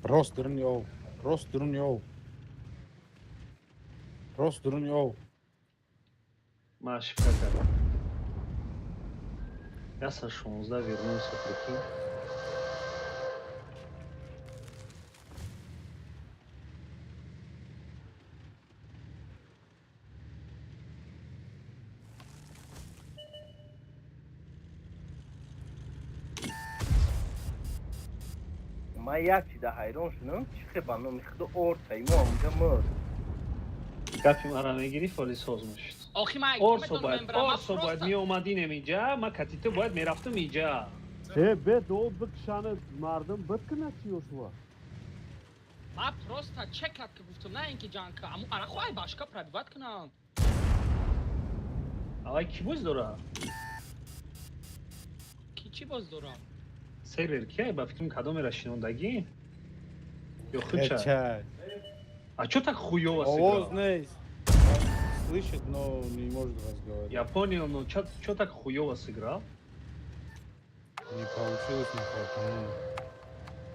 Рост дуруни об. Рост дуруни об. Рост дуруни об. Ма ошибка кардам. Я со 16 вернулся, прикинь. Ман як чиза ҳайрон шудам, чӣ хел ба номи худо орсаи мо амуҷа мурд. Гапи мара мегирифт, вале соз мешуд. Охи, ман Орсо бояд, орсо бояд меомадин инҷа, ма катите бояд мерафтам инҷа. Э, бе Довуд бикшана, мардум биткунад чиёшува. Ма просто чекат ки гуфтам, на ин ки ҷанг ка. Аму арахо ай башка пробивать кунам. Авай ки боз дора? Ки чӣ боз дора? Сервер ки ай, ба фикрам кадомера шинондагӣ? Ё худча? А чё так хуёво Овоз нест. Слышит, но не может разговаривать. Я понял, но чё так хуёво сыграл? Не получилось, не хватало.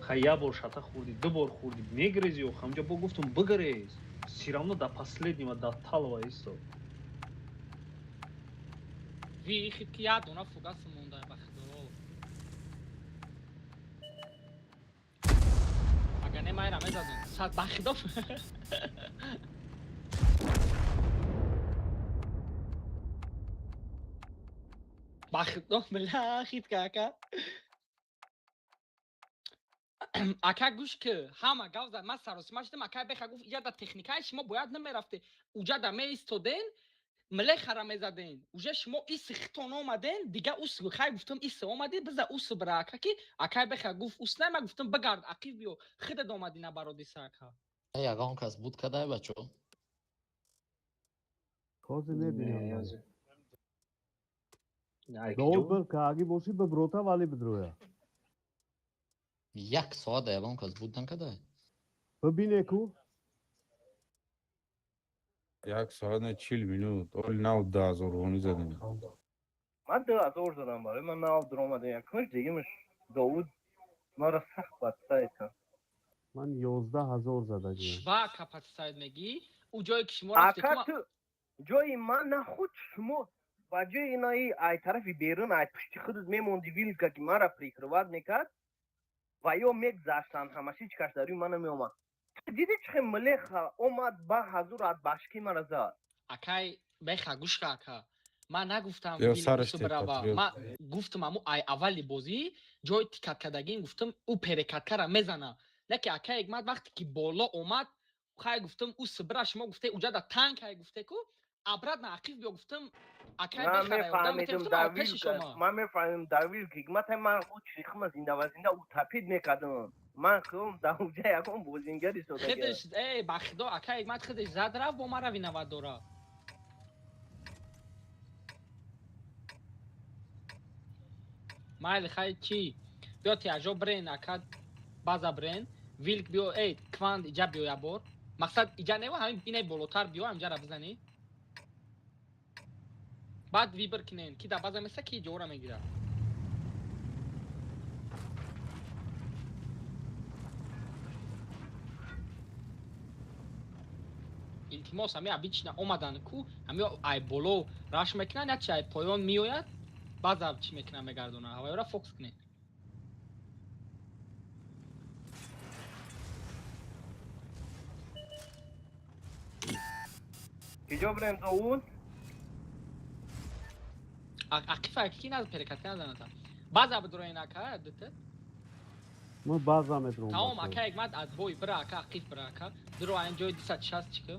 Хай, я бор шата хурди, ду бор хурди, мегрези охам, ҷа бо гуфтум бигрез. Всё равно до последнего, до талого истод. Ви хит ки я дона фугас монда, ба худо. Агар не, майра мезадум. Сад ба худо. Ба худо, бля, хит ка ака. Ака, гӯш ки, ҳама гав зад, ман саросима шудам, ака беха гуфт, иҷа да техникаи шумо бояд намерафте. Уҷа да меистоден, млехара мезаден. Уже шумо иси хитон омаден, дига ус хай гуфтам, иси омади, биза ус бира, ака, ки акай беха гуфт ус не, ман гуфтам бигард, ақиб биё, худат омади набародиса, ака. Ягон кас буд кадай, бачо? Ҳозир мебинам. Довуд, бир кааги бошӣ, биброта, вале бидроя. Як соат ягон кас буд накадай? Бибине ку. Як соат не, 40 минут. Оли нав 10 000 вони задем. Ман 2000 задам, барои ман нав дуромадам. Якумаш, дигимаш Довуд маро сахт бадсайд кард. Ман 11 000 задагиам. Шва капатсайд мегӣ? Ӯ ҷое ки шумо рафте. Ака, ту ҷои ман нахуд, шумо Ба ҷои инаи ай тарафи берун, ай пушти худат мемонди, вилка ки мара прикрывать мекард, ва ё мегзаштанд ҳамаш, ҳеҷ кас дар рӯи ман намеомад. Диди, чӣ хел милеха омад, ба ҳазур аз башки мара зад. Акай беха, гӯш ка, ака, ман нагуфтам Ё вил сараш усу тепа, бирава. трел. Ман гуфтам, аму ай аввали бозӣ ҷои тикаткардагин гуфтам, ӯ перекаткара мезана. Леки акай Ҳикмат вақте ки боло омад, хай гуфтам, ӯ сибира, шумо гуфте, уҷада танк ҳай, гуфте ку обратно ақиф биё, гуфтам, акай Ман бехара ёрдам бите, мефаҳмидам гуфтам, дар ай пеши вилка, шумо. ман мефаҳмидам дар вилка ҳикмат, ман чихма зинда ва зинда утопить мекардам. Ман худам дар уҷа ягон бозингари содага. Худаш э ба худо, акай Ҳикмат худаш зад, рафт, бо мара виноват дора. Майли, хай, чӣ, биё тиажо брен, ака, база брен, вилк биё, эй кванд, иҷа биё, як бор, мақсад иҷа нева, ҳамин инай болотар биё, ҳамҷара бизанӣ, баъд выбор кинен, ки дар база меса, ки ҷора мегирад. Илтимос, ҳами обычно омадан ку, ҳами ай боло раш мекунанд, як чи ай поён меояд, баъза чӣ мекунанд, мегардонанд ҳавоёра, фокус кунед. Киҷо бирем, Довуд? Ақифа ки наз перекатка назаната, баъза бидроен, ака, дите. Мо база медром. Тамом, ака Ҳикмат, аз бой бира, ака, ақиф бира, ака, диро айн ҷои 260 чӣ ки.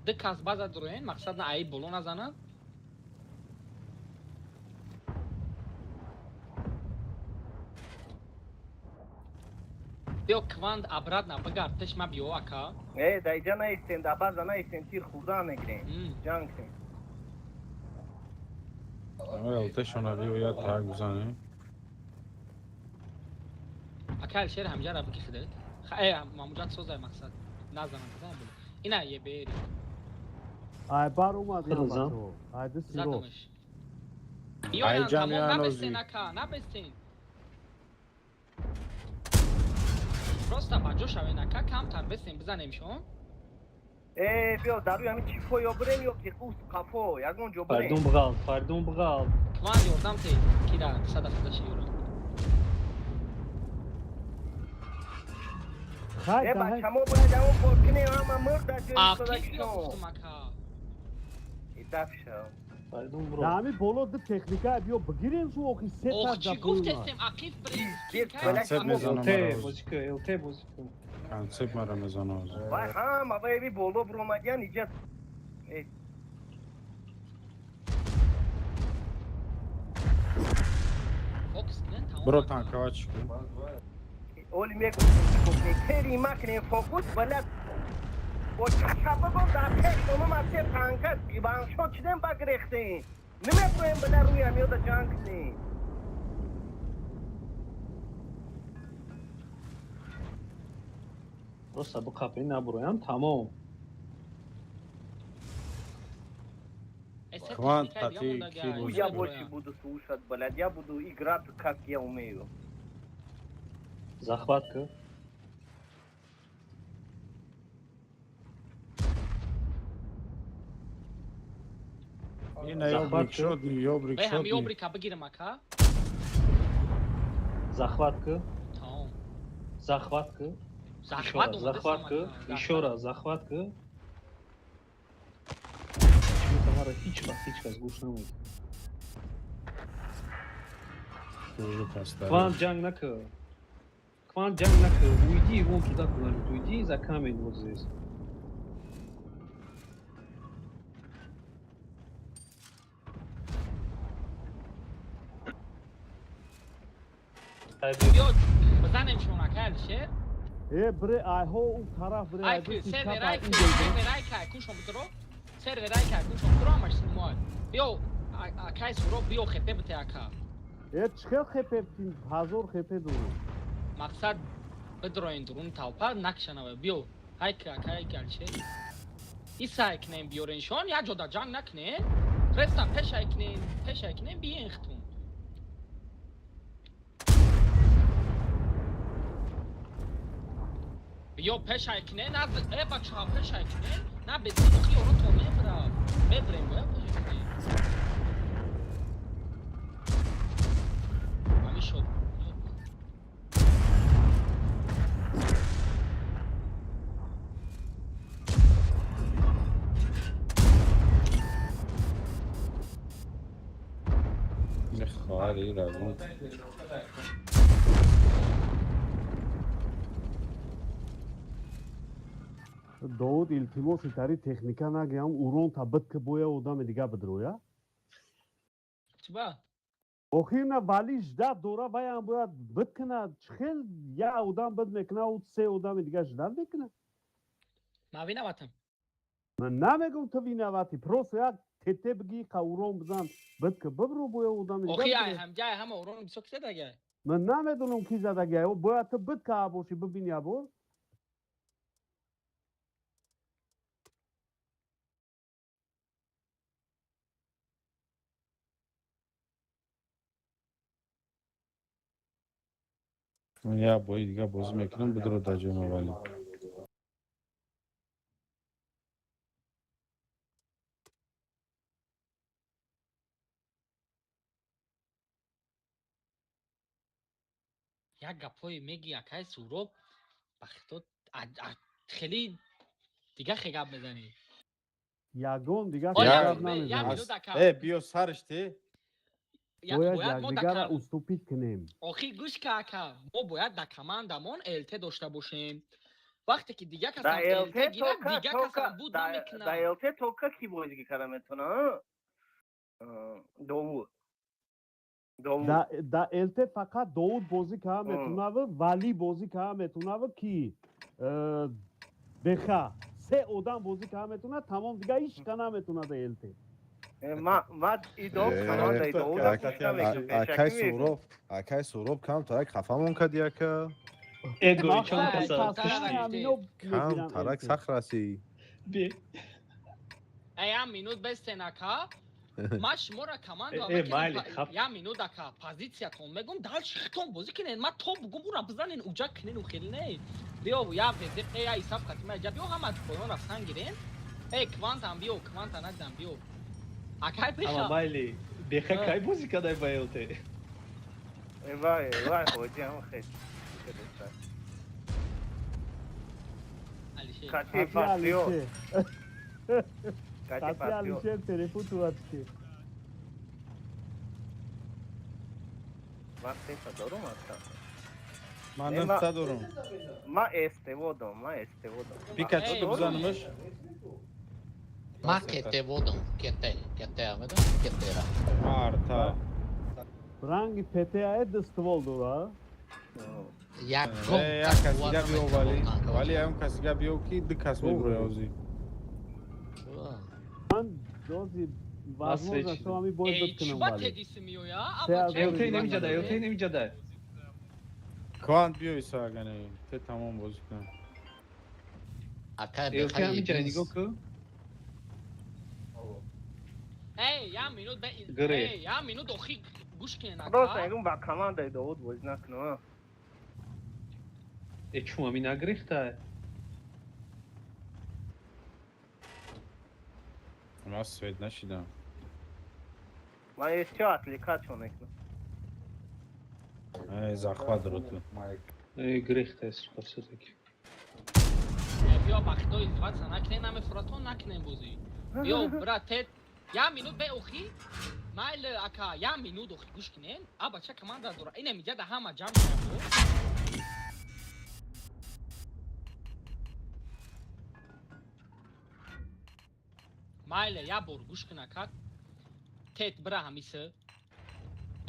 Ду кас база дуроен, мақсад на аи боло назанад. Биё, кванд, обратно бигард, пеш ма биё, ака. Э, дар иҷа наистем, дар база наистем, тир хурдан мегирем, ҷанг кунем. ЛТшона биёяд, так бизанем. Ака Алишер, ҳамҷара бики хидет. Э, мамуҷат созай, мақсад назанам, бизан боло. Ина ебери. Ай бар омад ина. Худо. Бачаҳо, ай ду сиро. Задамаш. Ай Биёянд, тамом. ҷамъиан. Набестен. Ози. Ака, набестен, просто ба ҷо шавен, ака, камтар бестен, бизанемшон. Э, биё, дар рӯи ҳамин чифо ё бирем, ё ки қус қафо, ягон ҷо бирем. Фаридун, бғалт, Фаридун, бғалт. Кванд, ёрдам те, кира 176 юро. Хай. Э, Даҳай. бачамо, бояд ягон кор кунем, ҳама мурд дар ҷои Ақиф биё. истодагишон. Гуфтум, ака. Даф шав. Фаридун, бро. Дар ҳамин боло ду техника биё бигирем, шу охи се Ох, та чӣ запоёна. гуфтестем, ақиф бирем. Концепт мезанам. ЛТ Мара. бозӣ кун, ЛТ бозӣ кун. Концепт мара мезанам ози. Вай, ҳама вай боло биромадиян иҷа. Э, Фокус кунен, тамом. Бро. Ака. Танкова чӣ кун? Оли мегуфтем, тери макнем фокус, балад бо чашабабон дар пеш омам, аз се танка иваншо чидем, ба гирехтем, намеброем, бала рӯи ҳамёда ҷанг кунем. Просто биқапи, набуроям, тамом. Э, се Квант, техникаи дига тати, мондага, ки ай, бозӣ Я бироянд. больше буду слушать, блядь, я буду играть, как я умею. Захват кун. Ина Захват ёбрик шодни, ёбрик Бе, ҳами шодни. обрика бигирам, ака. Захват кун. Тамом. Захват кун. Захват Ещё раз, омадастам, захват ака. кун. Захват. Ещё раз захват кун. Чунки маро ҳеҷ вақт ҳеҷ кас гӯш намедиҳад. Квант, ҷанг накун. Квант, ҷанг накун. Уйди вон туда куда-нибудь. Уйди за камень вот здесь. Биё, бизанем шон, ака Алишер. Э, бре, айҳо у тараф бре. Ай Ай ки ду сервер, чапа ай ки ин ҷо. сервер, ай ка кун шон бидро. Сервер, ай ка кун шон бидро, ҳамаш симой. Биё, акай суро, биё, хепе бите, ака. Э, чӣ хел хепе? 1000 хепе дорам. Мақсад бидроен дуруни талпа, накшанава. Биё, ай ки, ака, ай ки Алишер. Исай кунем, биёрен шон, як ҷода ҷанг накунен. Просто пешай кунен, пешай кунен, биен хитун. Биё пешай кине, на э бачаҳо пешай кине, на бензин охи ёро то мебра. Мебрем бояд бозӣ кунем. Ҳамин шод. Хоҳари равон. Довуд, илтимоси тари техника нагиям, уронта бит ки боя одами дига бидроя. Чиба? Охир на вали ждат дора, ваям бояд бит кунад. Чӣ хел я одам бит мекуна, ӯ се одами дига ждат мекуна? Ман виноватам. Ман намегум ту виноватӣ, просто як тете бигӣ қа урон бизан, бит ки бибро боя одами дига. Охи ай ҳамҷай ҳама урон бисёр ки задагай. Ман намедонам ки задагай, бояд ту бит ка бошӣ бибинӣ абор. Я бои дига бозӣ мекунам, бидро дар ҷои ман вале. Як гапҳое мегӣ акай Суроб, ба хито хеле дига хе гап мезанӣ. Ягон дига О, хе як гап минут, як намезанам. минут ака. Э, биё сарш те. Бояд Бояд мо дар якдигарро уступить кунем. Охи гӯш ка ака, мо бояд дар командамон ЛТ дошта бошем. Вақте ки дига Да касам ЛТ ЛТ гирад, тока дига тока касам буд да намекунад. да ЛТ тока ки бозӣ карда метавона? Довуд. Довуд. Да ЛТ фақат Довуд бозӣ кара метунаву, Вали бозӣ кара метунаву, ки Беха. Се одам бозӣ кара метунад, тамом, дига ҳеч ка наметунад ЛТ. Ма идо командаи Довуд Акай Суроб, акай Суроб кам тарак хафамон кади ака. Эго Ман чанд хеле каса пасхани кушти. ҳамино Кам мегирам тарак ЛТ. сахт расӣ. Би. Э, як минут бестен ака. Ман шуморо команда Э, майли, хап. як минут ака, позициятон мегум, дальше хитон бозӣ кунен. Ман то бугум ура бизанен, уҷа кунен, у хеле не. Биё, я везеп, э, я исаб хатима, иҷа биё, ҳама поён рафтан гирен. Э, квантам биё, кванта надидам, биё. Акай Ама беха. майли, беха кай бозӣ кадай ба ЛТ? Вай, вай, ҳоҷи ҳам хел. Алишер. Кати Қати патриот, Алишер. кати Қати патриот. Алишер телефон тувачки. Ман сета дорум аста. Ман Э, нухта дорум. Ма эстеводом, ма эстеводом. Пикачу Эй, ту бизанамаш. Ма кете водам, кете, кете, медонӣ кетера. Марта. Ранги ПТА ду ствол дора. Ягон Э, як кас кас қувват дига биё намекунад вали. танка Вали бача. ягон кас дига биё ки ду кас мебуроя ози. Ман дози возможно свечи. шо ҳами бой Эй, бит кунам чиба вали. тедиси миёя? Се А аз бача. ЛТ намиҷада, ЛТ намиҷада. Квант биё иса агане. Те тамом бозӣ кунам. Акай ЛТ беха ҳамиҷада единс. нигоҳ кун. Эй, як минут бе. Гире. Эй, як минут охи гӯш кунен Просто ака. мегум ба командаи Довуд бозӣ накунам. Э, чум ами нагирифта? Ман свет нашидам. Ман ещё отвлекать мекунам. Э, захват дро ту. Э, гирифта, сука, всё-таки. Э, биё ба худо издеваться накунен, намефуратон накунен бозӣ. Биё, брат, тед як минут бе охи. Майли ака, як минут охи гӯш кунен. А бача команда дора. Ина миҷада ҳама ҷамъ шавад. Майли, як бор гӯш кун ака. Тед бира ҳамиса.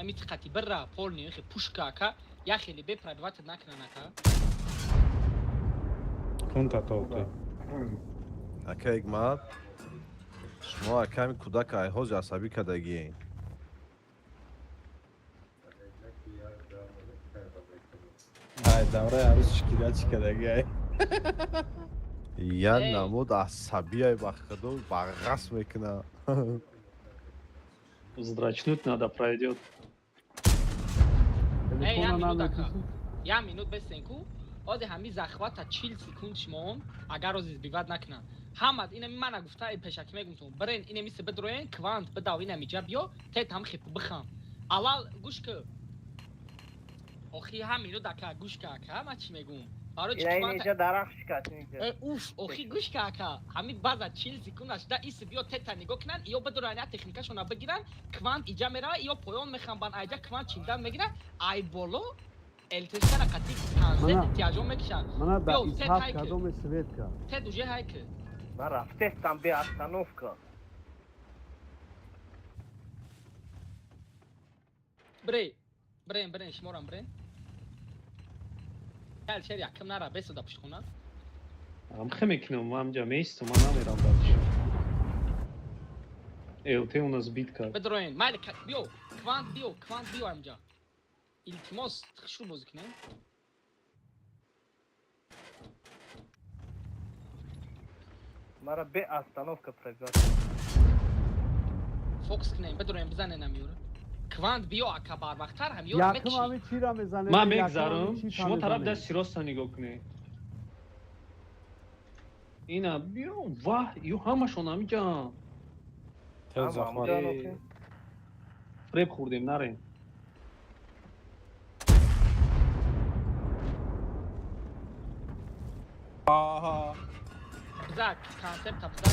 Ами тиқати бира полни хе пушка ака. Я хеле бе пробивать накунан ака. Кунта то те. Ака Ҳикмат, шумо аками кӯдака айҳози асабӣ кардагиен. Ай, давраи арӯс чикида чикадаги ай. Як Эй. намуд асабиай ба худо бағғас мекуна. Вздрачнуть надо, пройдет. Эй, як Телефона минут ака. намекуши. Як минут бестен ку. Ози ҳами захвата 40 секунд шумоон, агар ози сбивать накунанд. Ҳама инами мана гуфта пешакӣ мегумтон. Бирен инами се бидроен, квант бидав инами ҷа биё, тет ҳам хип бихам. Аввал гӯш ку. Охи ҳам минут ака гӯш ка ака, ман чӣ мегум? Барои чӣ квант дарахт шикаст инҷа. Э уф, охи гӯш ка ака. Ҳами баъза 40 секунд ашда ис биё тета нигоҳ кунанд, ё бидуран я техникашона бигиранд, квант иҷа мерава, ё поён мехамбанд, айҷа квант чиндан мегиранд, ай боло ЛТшкара қати концерт эҳтиёҷон мекушанд. Мана да Исҳақ кадоме свет кард. Тет уже ҳайки. Ман рафтестам бе остановка. Брей, брен, брен, шуморам брен. Кал шер якм нара бесода пуштхона. Ам хе мекунам, ман ҳамҷа меистам, ман намерам дальше. ЛТ у нас бит кард. Бидроен, майли биё, квант биё, квант биё ҳамҷа. Илтимос, хушрӯ бозӣ кунем. Мара бе остановка пробивать. Фокус кунем, бидроен, бизанен ҳамёра. Квант биё ака барвақттар ҳамёра Якм мекушӣ. ҳами чира мезанем. Ман мегзарам, шумо тараф дасти роста нигоҳ кунед. Ина биё, ваҳ, ё ҳамашон ҳамиҷаанд. Тез захват. Фреб хӯрдем, нарем. Аҳа. Бизак, концепта бизак.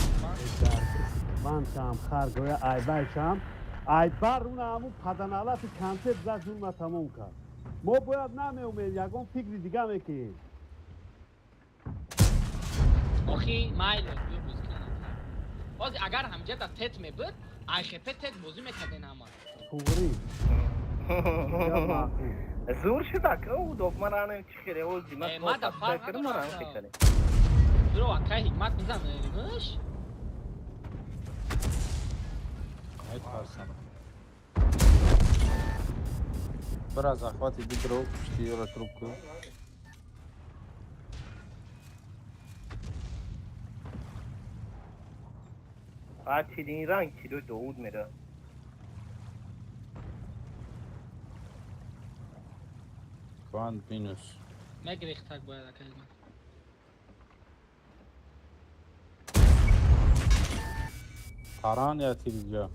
Квантам, хар гоя айбайшам. Айбар уна ҳамун паданалати концепт зад зулма тамом кард. Мо бояд намеумем, ягон фикри дига мекунем. Охи, майле, биё бозӣ кунем. Бози агар ҳамҷа да тет мебуд, айхп тет бозӣ мекарден ҳама. Туғрӣ. Зур шуда ка удоб ман ранам чӣ хеле ози ман Ма да фарқ надорад. Биро акай ҳикмат бизан, муш. Метарсам. Бира захвати бидро, пушти ёра трубку. Ачидин ранг кило Довуд мера. Квант минус. Мегрехтак бояд акай ҳикмат. Таран я тирҷа.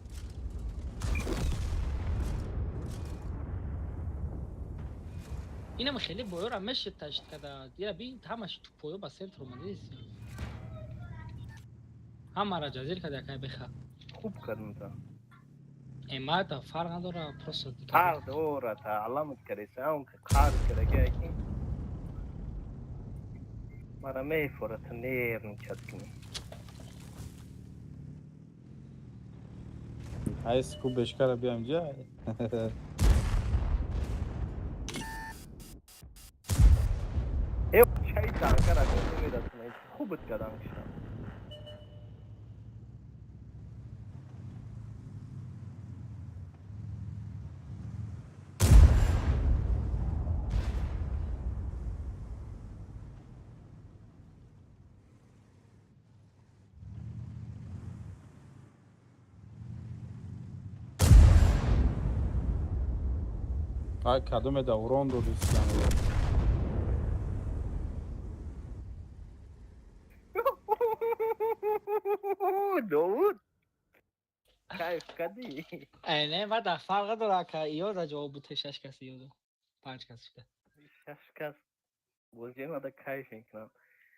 Инам хеле боёра мешед ташид када. Дира би ҳамаш ту поё ба центр омадист. Ҳамара ҷазир када акай беха. Хуб кардам та. Э ма да фарқ надора, просто фарқ дора та аламат кареса, он ки қарз кардаги ки. Мара мефора та нервничать кунӣ. Айс ку бешкара биям ҷа. Э чай танкара намерасонад. Хубат кардам кишам. Ай кадоме да урон додистан. Довуд. Кайф кардӣ? Э не, ма да фарқ дора ака, ё да ҷавоб буд шаш кас ё да панҷ кас шуда. Шаш кас. Бозӣ ма да кайф мекунам.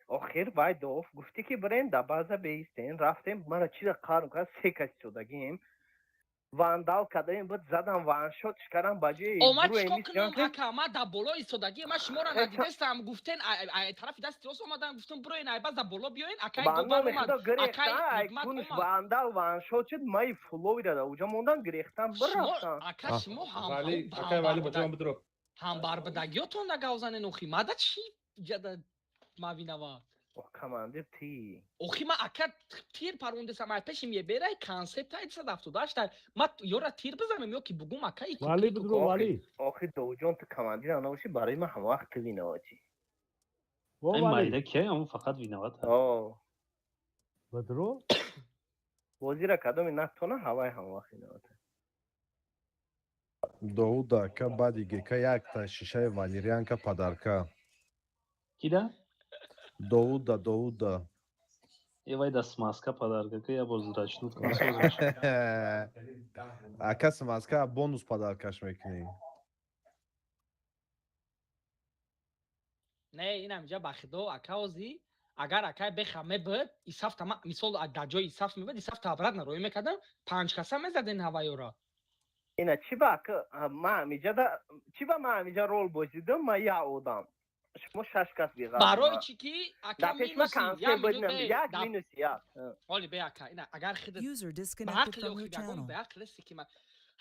Охир вай дов гуфтӣ ки бирем да база беистем, рафтем, мара чиза қарм кард, се кас шудагим. Вандал кадаем, буд задам ваншот шикарам ба ҷои Омад чикор кунам ака, ма да боло истодагӣ, ма шуморо надидестам, гуфтен тарафи дасти рост омадан, гуфтам бироен ай база боло биёен, акай добар омад, акай ҳикмат омад. Вандал ваншот шуд, май фуловира да уҷа мондан гирехтан бирафтам. Ака шумо ҳамбарбадагиётон нагавзанен охи, ма да чӣ ҷада ма виноват? Командир ти. Охи ма ака тир парондесам, ай пеши меберай концепт ай 178 ма ёра тир бизанам ё ки бугум ака и Вали бидро вали. Охи Довуҷон ту командир набошӣ, барои ман ҳама вақт ту виноватӣ. Ин майда ки ҳамон фақат виноват. О. Бидро? Бозира кадоми натона ҳавай ҳама вақт виноват. Довуда ака баъди гека якта шишаи валерианка падарка. Кида? Довуда, Довуда. Э, вай да смазка подарка, ка я боз рачнут. Ака, смазка бонус подаркаш мекунӣ. Не, инам иҷа бахидо, ака, ози агар акай беха мебуд, исаф тама, мисол, дар ҷои исаф мебуд, исаф обратно роӣ мекардам, панҷ каса мезаден ҳавайёро. Ина чӣ ба ма амиҷа да, чӣ ба ма амиҷа рол бозидам, ма я одам. Шумо шаш кас биғар. Барои чӣ ки ака Да пеш ма минуси, консепт як буд, минут бе, як минус як. Оли бе ака, ина агар хидат User ба disconnected ақли from your охи ягон channel. бе ақли ки ма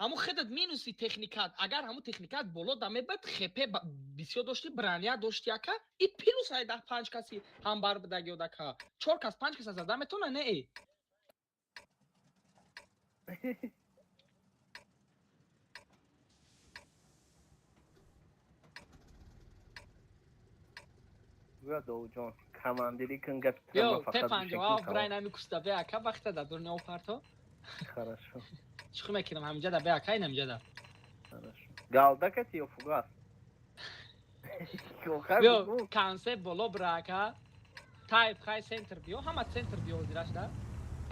ҳамун хидат минуси техникат, агар ҳамун техникат боло да мебад, хепе бисёр дошти, броня дошти, ака, и плюс ай да панҷ каси ҳамбар бидаги одака. Чор кас, панҷ каса зада метона, не э. Гӯя Довудҷон, командирӣ кун, гапи Биё, ма те фақат панҷоҳ гӯшакӣ. брайн ҳами куста бе ака, вақта да дурни парто. Хорошо. Чӣ мекунам ҳаминҷа да бе ака, ин ҳаминҷа да. Хорошо. Галда кати ё фугас? Биё, концепт боло бира ака. Тайп хай центр биё, ҳама центр биё озираш да.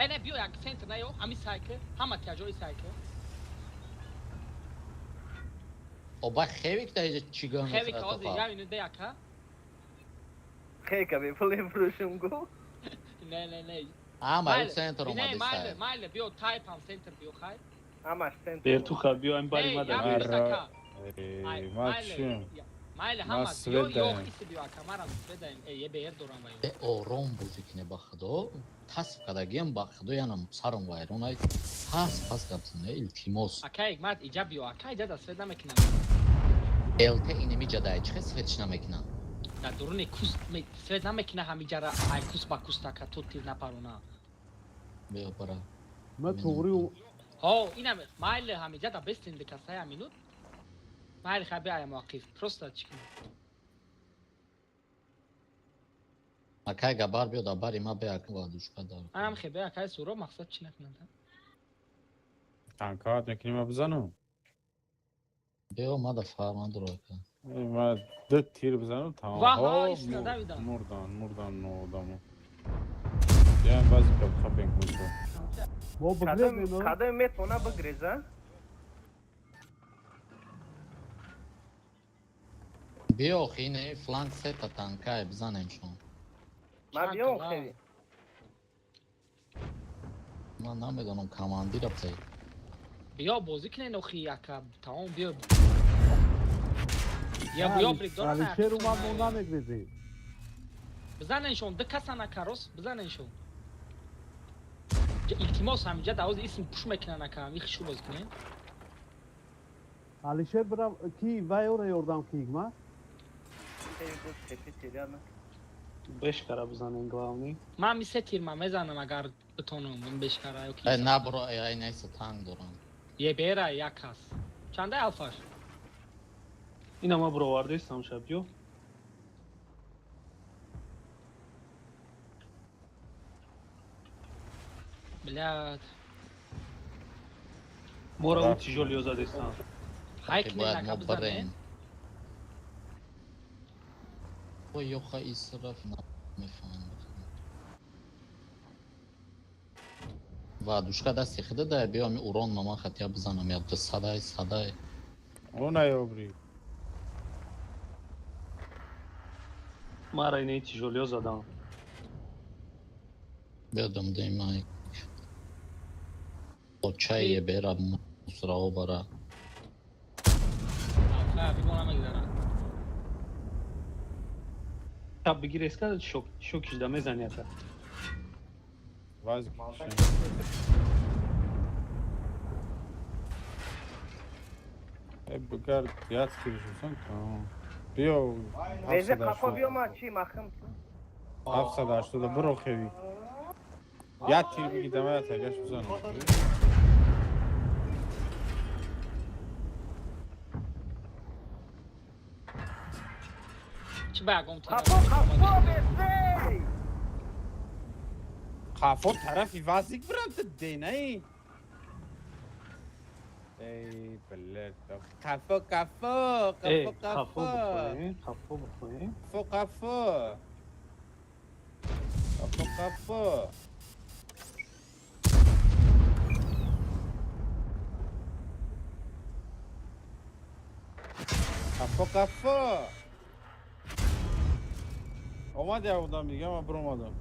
Э, не, биё як центр на ё, ҳами сайкл, ҳама тяжои сайкл. Оба хевик да иҷа чӣ гап Хевик мехӯрад ози, тофа? як минут бе ака. Хека бепул фурӯшум гу. Не, не, не. Ама Майле, центр не, омади майле, сай. Майле, биё тайп ҳам центр биё хай. Ҳамаш центр. Бертуха, биё ин бари Не, ма да. як минут ака. Ай, Эй, ма майле, чим? Майле, Ма ҳама биё, свет ё даем. хиси биё ака, марам свет даем. Э, е беер дорам вай. Э, ором бозӣ кине, ба худо, тасф кардагиам, ба худо, янам сарам вайрон ай, пас пас гап зане, илтимос. Ака, ҳикмат, иҷа биё, ака, иҷа да свет намекунам. ЛТ инеми ҷадай чихе светш намекунам? Дар дуруни куст свет намекуна ҳамиҷара, ай куст ба куст ака, ту тир напарона. Биё бара. Ма туғри. Ҳо, инам майле, ҳамиҷа да бестин дикасая минут. Майле, хай биая муаққиф. Просто чӣ кунам? Акай габар биё да бари ма бе ака вадушка дар. Анам хе бе акай суро мақсад чӣ накунанд? Танкават мекунӣ, ма бизанам? Биё, ма да фарқ надора ака. Эй, ма ду тир бизанам, тамом. Ваҳ, Ҳо, истина, давидам. Мурдан, мурдан одамо. Я баъзи кап хапен кунчо. Мо бигрезем. Кадом метавона бигреза? Биё хине фланг сета танкай бизанем шон. Ма Чанд биём та, хеви. Ман намедонам командира бзай. Биё бозӣ кунен охи ака, тамом биё. Я биё брик дорам. Алишер омад, мо намегрезем. Бизаненшон, ду касан ака, рост бизаненшон. Илтимос, ҳамиҷа давоз исм пуш мекунан ака, ҳами хишу бозӣ кунен. Алишер бира ки вай ора ёрдам ки ма. Хеви гуфт тепи тиряна. Бешкара бизанен главный. Ман ми се тирма мезанам агар битонам, ман бешкара ё ки. Э, на бро, ай неса танк дорам. Е бера як кас. Чанда алфаш? Ина ма бировардестам ша, биё. Блядь. Мора у тижол ёзадестам. Хай Ки кунен бояд ака мо бизанен. барем. Ой, ёха исраф намефаҳмам. Ва душка дасти хида да биё ами урон мама хатия бизанам я ду садай садай. Она ёбри. Мара инаи тижол ёзадам. Биё дамдаи май. Очае бера мусрао бара. Алфа бибо намегзара. Шаб бигир эска шок шокиш да мезани ака. Вази. Э, бигар як тирш бизан, тамом. Биё. Резе қафо биё, ма чӣ махм. 780 биро хеви. Як тир биги дама, я тагаш бизанам. Чӣ ба ягон тир? Қафо, қафо бесей. Қафо тарафи вазик бирам ту денаи. Эй, блядь, қафо, қафо, қафо, қафо. Қафо бихоем. Қафо, қафо. Қафо, қафо. Қафо, қафо. Омад як одам дига, ман биромадам.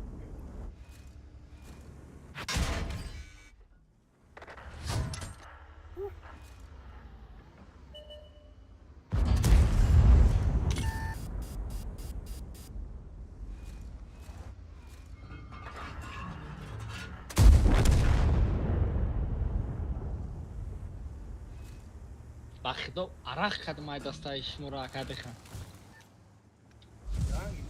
Ба худо арақ кардам ай дастаи шуморо ака бихам.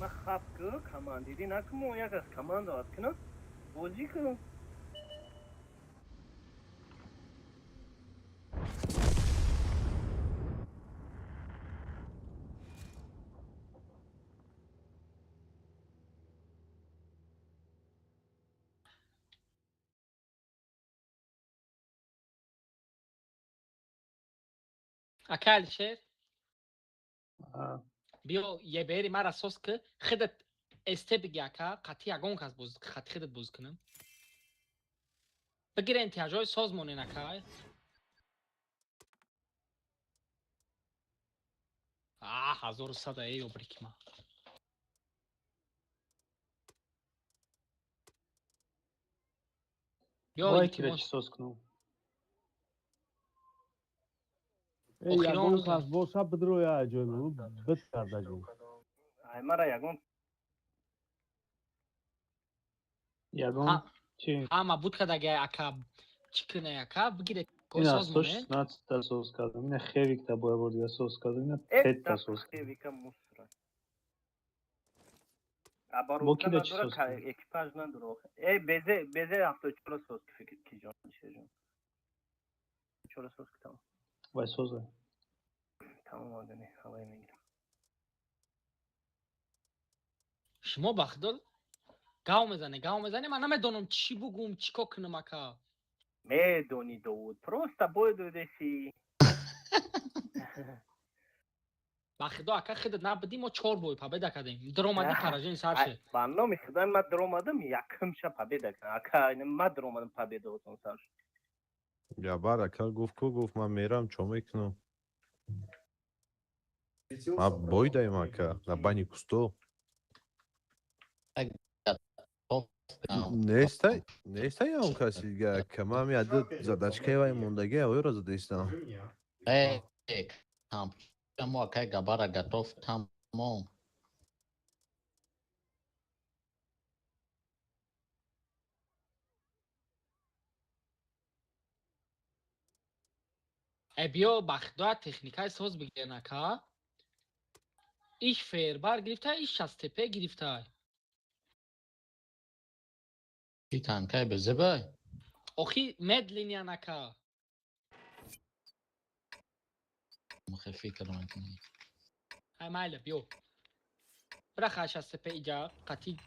Ма хаб ку командири накунмо, як аз команда ат кунам. Бозӣ кунам. Ака Алишер, биё ебери мара сос ки худат СТ биги ака, қатъи ягон кас боз, қатъи худат боз кунам. Бигир интиҳаҷои соз монен ака. А, 1100 эй обрики ма. Биё кира чӣ соз кунам? Ягон кас боша бидроя ҷоймон бит кардагӣ. Ай мара ягон ягон чи ҳама буд кардаги ака, чӣ кунай ака, бигире соз монен. 116 та соз кардам, ина хевикта бо як бор дига соз кардам, ина тетта соз. Хевика мусора. Оборудка надора, экипаж надора. Эй безе безе 74 соз ки фикр ки ҷон шежон. 4 соз ки тамом. Вай соза. Тамом одами ҳавай мегирам. Шумо ба худо гав мезане, гав мезане, ман намедонам чӣ бугум, чӣ кор кунам ака. Медони Довуд, просто бой додеси. Ба худо ака худат набудӣ, мо 4 бой победа кардем. Даромадӣ поражение сар шуд. Ба номи худо ман даромадам, якумша победа кардам. Ака, ман даромадам победа отон сар шуд. Габар ака гуфт ку гуфт ман мерам чо мекунам. Ма бой даем ака на бани кусто. Нестай, нестай он каси дига ака. Ман яд задачкаи вай мондаги авёро задаистам. Э, там мо ака Габара готов тамом. Биё ба худо техникаи соз бигирен ака. Иш фербар гирифта, иш 60 ТП гирифта. Ки танкай безебай? Охи медлиниян ака. Мхе фикр мекунӣ. Ай майла биё. Бираха 60 ТП иҷа қати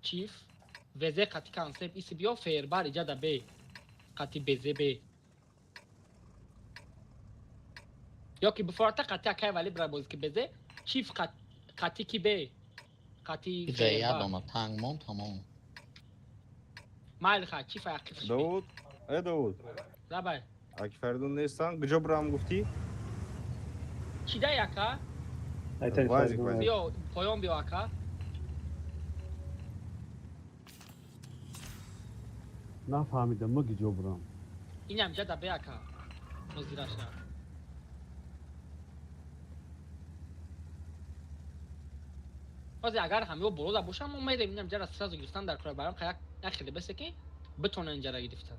чиф, везе қати консепт иси биё фербар иҷа да бе. Қати безе бе. Ё ки бифората қати акай вали бира боз ки безе чиф қати ки бе. Қати Иҷа ядона танг мон тамом. Майли ха чиф ақиф. Довуд, э Довуд. Лабай. Аки Фаридун нестан, куҷо бирам гуфтӣ? Чӣ дай ака? Биё поён биё ака. Нафаҳмидам, ма куҷо бирам? Инам ҷа да бе ака. Нозираша. Ҳозир агар ҳамиҳо болода бошанд, мо мерем инам ҷара сразу гирифтан дар кора барам як хеле бесе ки битонанд ҷара гирифтан.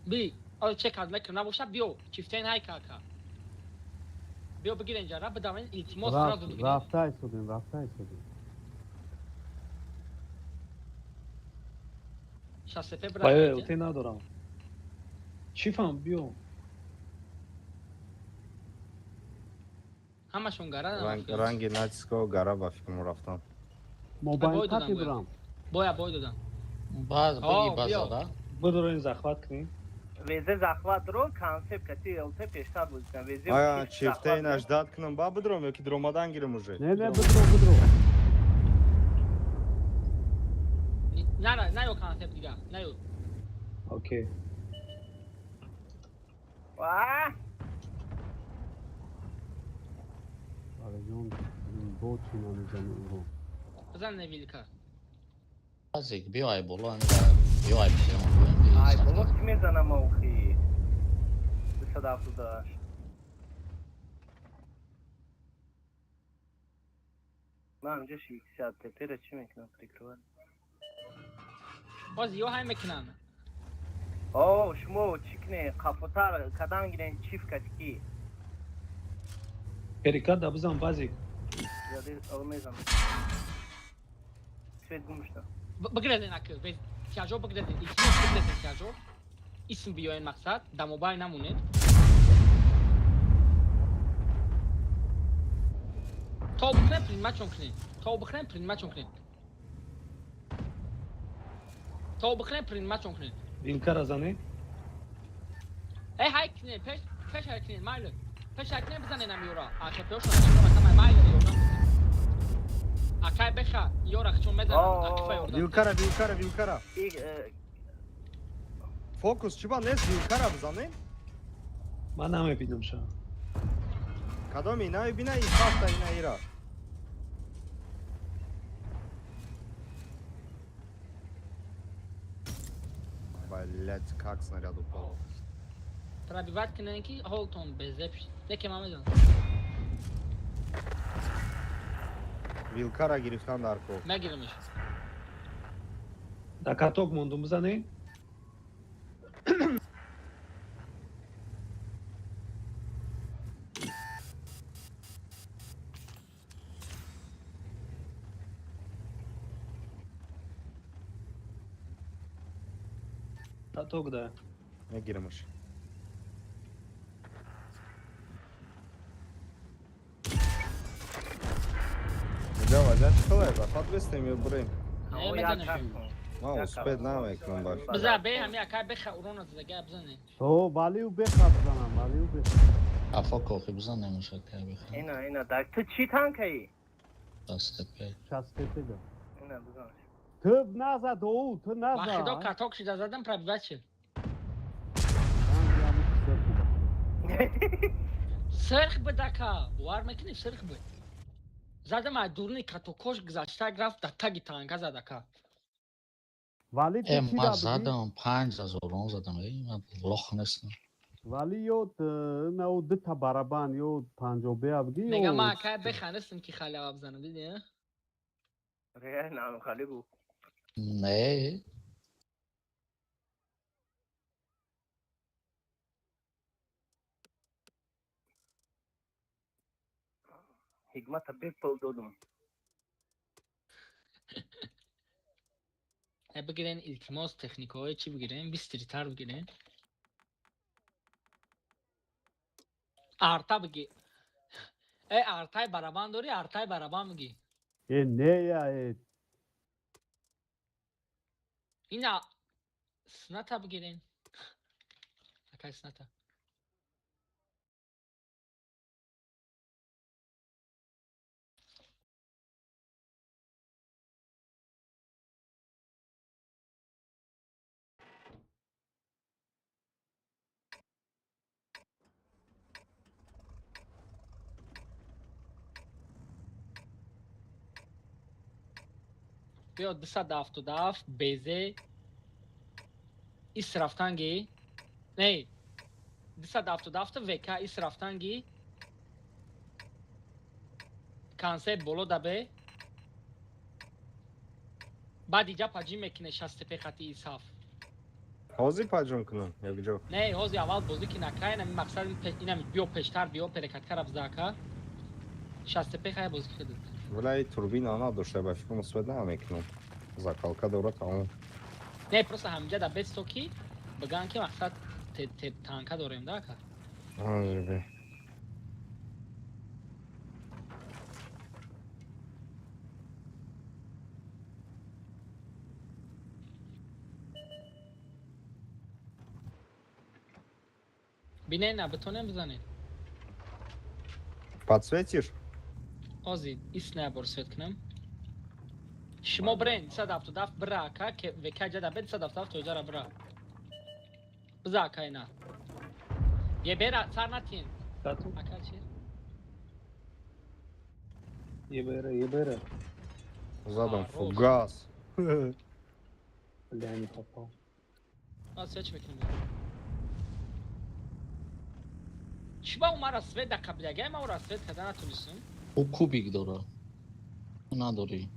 Би, оё чек кард мекунам набоша, биё чифтен ҳай кака. Биё бигирен ҷара, бидавен илтимос сразу бигирен. Рафта истодем, рафта истодем. 60 ТП бира. Баё, ЛТ надорам. Чифам биё. Ҳамашон гара. Ранги натиско гара ба фикрам рафтан. Мобайл кати бирам. Боя бой додан. Баз бигӣ базада. Бидорин захват кунем. Везе захват ро концепт кати ЛТ пештар бузикан. Везе Ая чифтаи наждат кунам ба бидром ё ки дромадан гирем уже. Не, не, бидро, бидро. На, на ё концепт дига, на ё. Окей. Ва! Алиҷон, бо чӣ намезани ӯро? Бизан невилка. Базик биё ай боло, биё ай боло. Ай боло ки мезанам охи. 278. Ман инҷа 60 тепера чӣ мекунам прикрывать? Боз ё ҳай мекунан. О, шумо чӣ кунед? Қафотар кадан гирен чиф кати. Перекат да бизан базик. Зади о мезанам. Свет гум шуда. Бигрезен ака, без тяжо бигрезен, илтимос бигрезен тяжо. Исм биёен мақсад, да мобайл намонед. То бихрем принимачон кунед. То бихрем принимачон кунед. То бихрем принимачон кунед. Вилкара зане? Эй ҳай кунед, пеш пеш ҳай кунед, майли. Пеш ҳай кунед бизанед ам ёра. Акепёшон шумо майли ёрдам. Акай беха, ёра хчон мезанад, акифа ёрдам. Вилкара, вилкара, вилкара. Фокус чиба нест вилкара бизанем? Ман намебинам ша. Кадоми намебина и факта ина ира. Блять, как снаряд упал. Пробивать кунен ки ҳолтон безеб. Неке ман мезанам. Вилкара гирифтан дар ко. Мегирамиш. Да каток мондум бизане? Каток да. Мегирамаш. Ҷава, ҷа чӣ хеле захват бестем ё бурем? Ман успед намекунам ба. Биза бе ҳами акай беха урона зага бизане. О, валиу беха бизанам, валиу беха. Афо кохи бизан намешад кай беха. Ина, ина, да ту чӣ танкаи? 65. 65 да. Ина бизан. Ту наза доу, ту наза. Вахидо каток шида задам пробивать шид. Сирх бидака, бовар мекунӣ сирх буд. Задам аз дурни катокош гузашта рафт да таги танка задака. Вали ту чӣ Ман да будӣ? задам 5000 задам, эй ман лох нестам. Вали ё на ӯ дута барабан ё панҷобеа будӣ ё Мега ман акай беха нестам ки халява бизанам, дидӣ? Ре, нам хали бу. Не. Ҳикмата бепул додум. Бигирен илтимос техникаҳои чӣ бигирен? Бистритар бигирен. Арта биги. Э артай барабан дорӣ, артай барабан биги. Э не я э. Ина сната бигирен. Акай сната. Биё 277 БЗ ис рафтанги. Не. 277 ВК ис рафтанги. Концепт боло да бе. Баъд иҷа паҷим мекуне 65 хати исаф. Ҳозир паҷум кунам якҷо. Не, ҳозир аввал бозӣ ки накай, инами мақсад инами биё пештар биё перекаткара бизака. 65 хай бозӣ кардед. Вале турбина надошта ба фикрам успед намекунам. Закалка дора тамом. Не, просто ҳамҷа да бесто ки биган ки мақсад танка дорем да ака. Ҳозир бе. Бинен, на бетонем бизанед. Подсветишь? Ози, ис не бор свет кунам. Шумо брен 177 бра ака, ке ВК ҷада бед 177 тоҷара бра. Биза ака ина. Е бера сар натин. Ака чи? Ебера, ебера. Задам фугас. Бля, не попал. А свет мекунем. Чиба умара свет да қаблягай, ма ура свет када натунистум. Ӯ кубик дора. Надорӣ.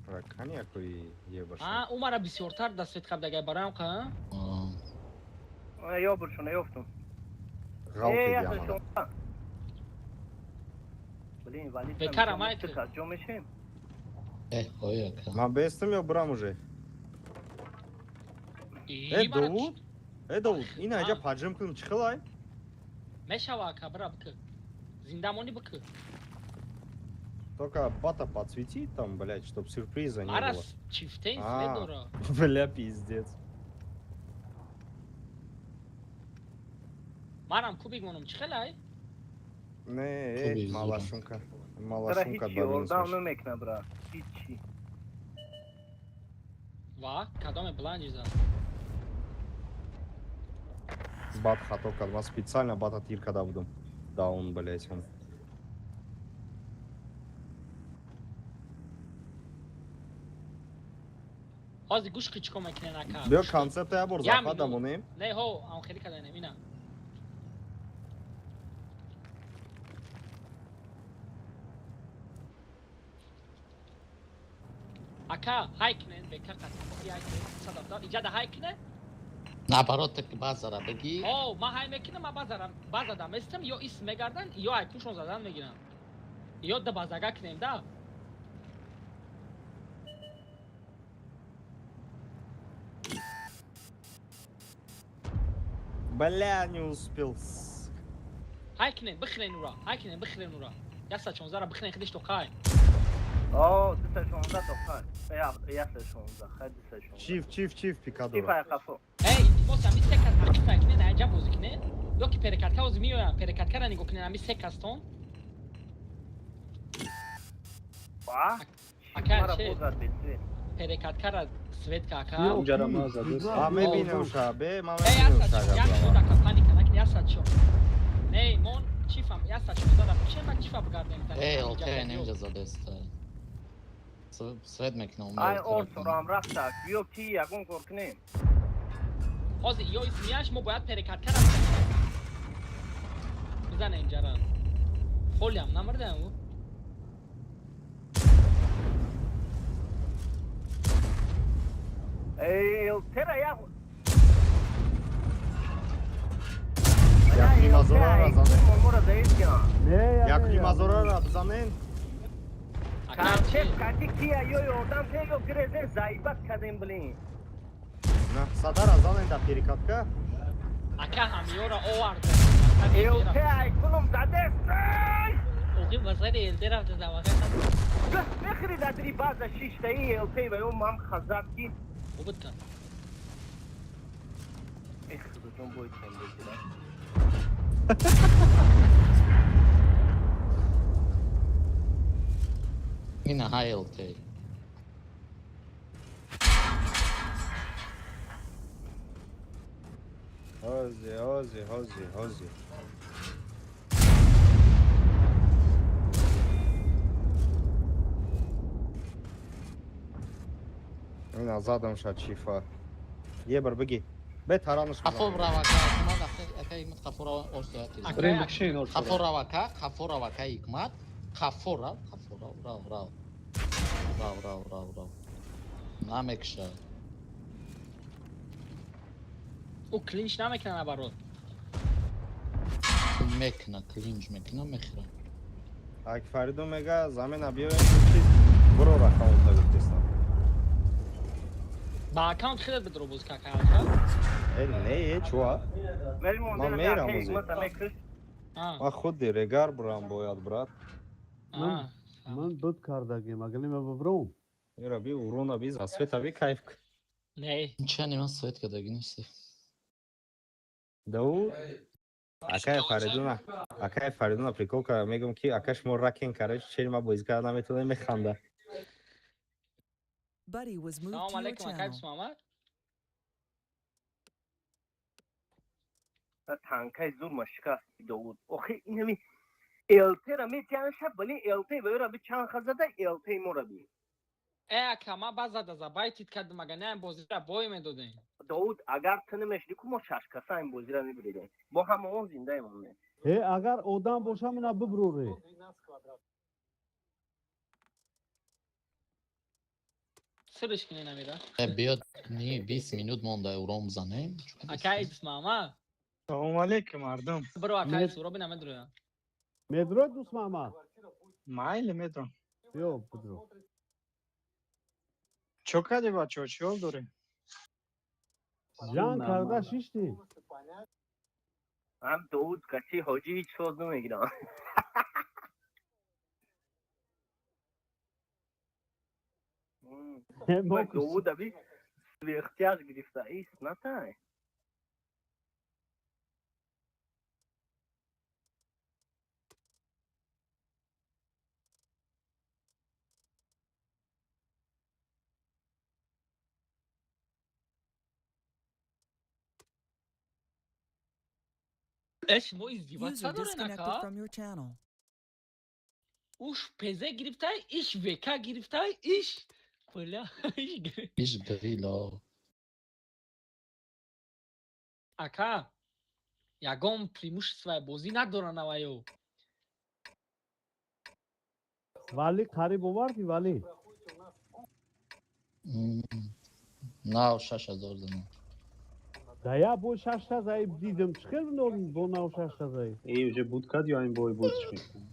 Ракани якои ебарша. А, умара бисёртар да свет қаблягай бароям қа? А, ёбуршона ёфтум. Ғалти диамана. Блин, валид. Бекара майк. Ҷо мешем? Э, ой, ака. Ман бестам ё бурам уже? Э, Довуд? Э, Довуд, ина аҷа паджим кунем чӣ хелай? Мешава ака, бра бикы. Зиндамони бикы. Только бата подсвети там, блядь, чтоб сюрприза не было. Чифтейн свет дора. Бля, пиздец. Марам кубик монум чӣ хелай? Не, малашунка. Малашунка ҳичи ёрдам намекна, бра. Ҳичи. Ва, кадоме бланҷи зад. Бат хато кард. Ман специально бата тир карда будам. Да, он, блядь, он. Ҳозир гӯш ки чикор мекунен ака. Биё концепта як бор запада монем. Не, ҳо, ам хеле карданем ина. Ака, ҳай кунен, бека қасам, ҳай кунен, садаб, иҷада ҳай кунен. Наоборот, так базара беги. О, ма ҳай мекунам, ма базара, базада местам, ё ис мегардан, ё ай пушон задан мегирам. Ё да базага кунем, да. Бля, не успел. Ҳай кунем, бихрен ура, ҳай кунем, бихрен ура. 116-ра бихрен худиш то қай. О, 216 то қай. 116, хай 216. Чиф, чиф, чиф пикадора. Чиф ай қафо. Эй, илтимос, ами се кас ақиба кунен, аҷаб бозӣ кунен. Ё ки перекатка ҳозир меоям, перекаткара нигоҳ кунен, ами се кастон. Ва? Ака, че? Перекаткара свет ка ака. А мебинем ша, бе, ма мебинем ша. Як шуд ака, паника накун, 106. Не, мон чифам, 116-ра пушем, ба чифа бигардем. Эй, ЛТ немҷа задеста. Свет мекунам. Ай, орсорам рафта, биё ки ягон кор кунем. Ҳозир ё исмияш мо бояд перекаткара бизанем инҷара. Холиам намурдаам ӯ. Эй, ЛТ-ра як Якнимазорара занен. Мора заедган. Якнимазорара бизанен. Концепт кати кия ё ёрдам те ё гирезен заибат кадем блин. На, садара занен да перекатка. Ака ҳамиёра овард. ЛТ ай кунум задест. Оғи масари ЛТ рафта завақа. Мехри дадри база шиштаи ЛТ ва ё мам хазат ки. Обудта. Эх, худоҷон бой кем бегира. Ина ҳай ЛТ. Ҳози, ҳози, ҳози, ҳози. Ина задам ша чифа. Ебар бигӣ. Бе таранаш. Қафо рав ака, ҳикмат, ака ҳикмат қафо рав, орсо тез. Брем бикшен орсо. Қафо рав ака, қафо рав ака ҳикмат, қафо рав, қафо рав, рав, рав. Рав, рав, рав, рав. Намекша. Ӯ клинч намекунад наоборот. Мекуна, клинч мекуна, мехӯра. Ак Фаридун мега замена биёем чиз буро аккаунта гуфтестам. Ба аккаунт худат бидро боз кака алфа? Э, не, э, чуа? Ман мерам ози. Ман худи регар бурам бояд, брат. Ман буд кардагим, агар нема бибром. Ира би уруна би за света би кайф. Не. Чани ман свет кардагӣ нест. Давуд, акай Фаридуна, акай Фаридуна прикол кардам, мегӯм ки ака шумо ракен, короче, чери ма бозӣ карда наметавонем, механда. Buddy was moved Салом to your алейкум, акай channel. Дусмамад. Танкаи зур ма шикаст, Довуд. Охи, инами ЛТ-ра метиҳанша, вале ЛТ ваёра би чанд ха зада, ЛТ мора би. Э, ака, ма баъд зада забайтид кардам, ага не, бозира бой медодем. Довуд, агар ту намешди ку, мо шашкаса ин бозира мебуридем. Бо ҳама он зиндаем ме. Э, агар одам бошам, ина бибуроре. Сириш кине намира. Э, биёд, ни 20 минут монда, уром занем. Акай Дусмамад. Салом алейкум, мардум. Бро, акай Суроби намедроя. Медрои, Дусмаҳмад? Майли, медром. Биё, бидро. Чо кади, бачаҳо, чӣ ҳол дорем? Ҷанг карда шиштем. Ҳам Довуд качи ҳоҷӣ ҳеҷ соз намегирам. Довуд аби эҳтиёҷ гирифта ист натай. Э, шумо издеваться User дорен, disconnected ака? from your channel. Уш ПЗ гирифтай, иш ВК гирифтай, иш бля, иш Иш грило. Ака, ягон преимущество бозӣ надоран авайо. Вале қариб оварди, вале. Нав 6000 занам. Да я бо шашта заиб дидам. Чӣ хел бо нав шашта заиб? Э, уже буд кад ё ин бой буд чӣ мекунӣ?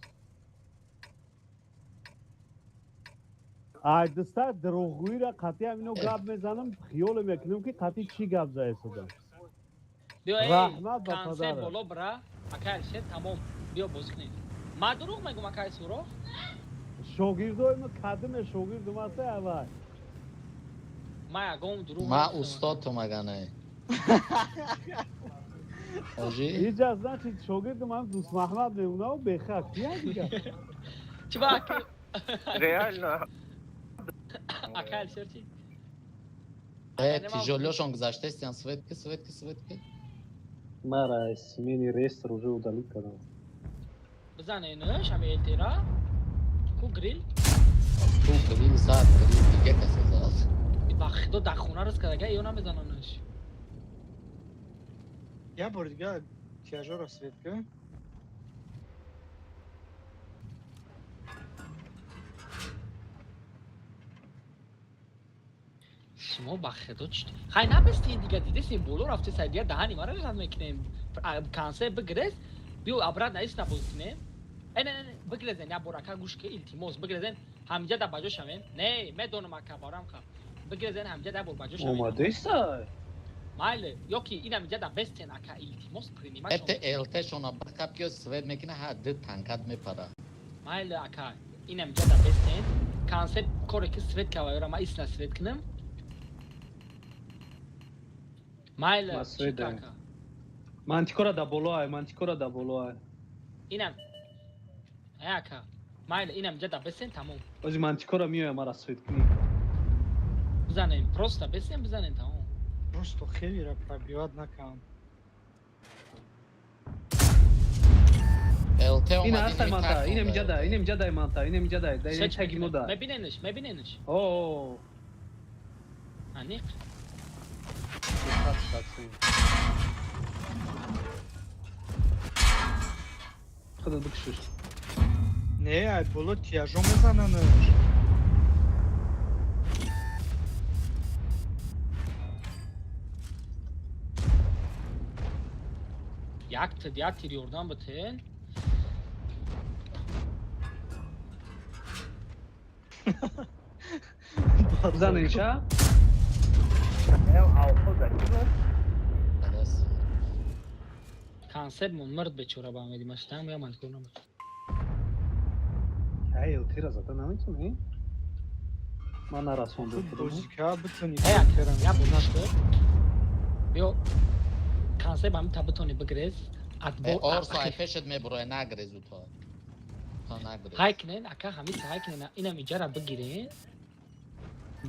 Ай дастар дурӯғгӯиро қатъи ҳамино гап мезанам, хиёле мекунам, ки қатъи чӣ гап заесодам. Биё, эй, Раҳмат ба консерт падарат. Боло бира, акай Алишер, тамом. Биё, бозӣ кунем. Ма дурӯғ мегӯм, акай Суро? Шогирдои ма кадиме шогирдум аста аввал. Ма ягон дурӯғ Ма нагуфтам, ака. устодтум агане. Ҳоҷӣ? Иҷа значит шогирдум ҳам Дусмаҳмад мемонаву бехак. Кия дига? Чӣ ба ака? Реально. Акай Алишер чӣ? Э, тижолёшон гузаштаистиян, светки, светки, светки. Мара смени рестр уже удалить кардам. Бизаненш ҳами элтера. Ку грил? Ку грил зад, грил дига касе зад. Ба худо, дар хона рӯз кардага ё намезананш. Як бори дига тиражоро свет кун. Шумо ба худо чӣ? Хай, набестин дига, дидесин, боло рафте сай, дига даҳани мара рад мекунем. Консерт бигирез, биё, обратно исна бозӣ кунем. Э, не, не, не, бигирезен, як бор, ака, гӯш ки, илтимос, бигирезен, ҳамҷа да баҷо шавем. Не, медонам, ака, барам ха. Бигирезен, ҳамҷа да бор баҷо шавем. Омадеса? Майли, ё ки инам иҷа да бестен, ака, илтимос, принимать. Эте ЛТ-шона бақаб ки свет мекуна, ҳа ду танкат мепара. Майли, ака, инам иҷа да бестен. Консерт коре ки свет кавайора, ма исна свет кунам. Майли, Ма свет чӣ, даем. ака? Мантикора да боло ай, мантикора да боло ай. Инам. Э, ака. Майли, инам иҷа да бестен, тамом. Ози мантикора меоя, мара свет кунӣ. Бизанем, просто бестен, бизанем, тамом. Просто хелира пробивать накам. ЛТ Ин омад. ҳастай манта, инем ҷада, инем ҷадай манта, инем ҷадай, да инем таги мо да. Мебиненш, мебиненш. О, Аниқ. 100%. Худат бикшиш. Не, ай боло тиражо мезананш. Як тид, як тир ёрдам битен. Бизанеша? Алхо закина. Халас. Консерт мон мирд бечора ба омеди маштам я ман кор намад. Ай, ЛТ-ра зада наметонӣ? Ман нарасондам худам. Бозика битони. Э, ака, я бор нашуд. Биё. Концепт ҳами та битони бигрез. Отбор Орсо ай пешет мебуроя нагрезу то. То нагрез. Ҳай кунен, ака ҳами ҳай кунен, инам иҷара бигирен.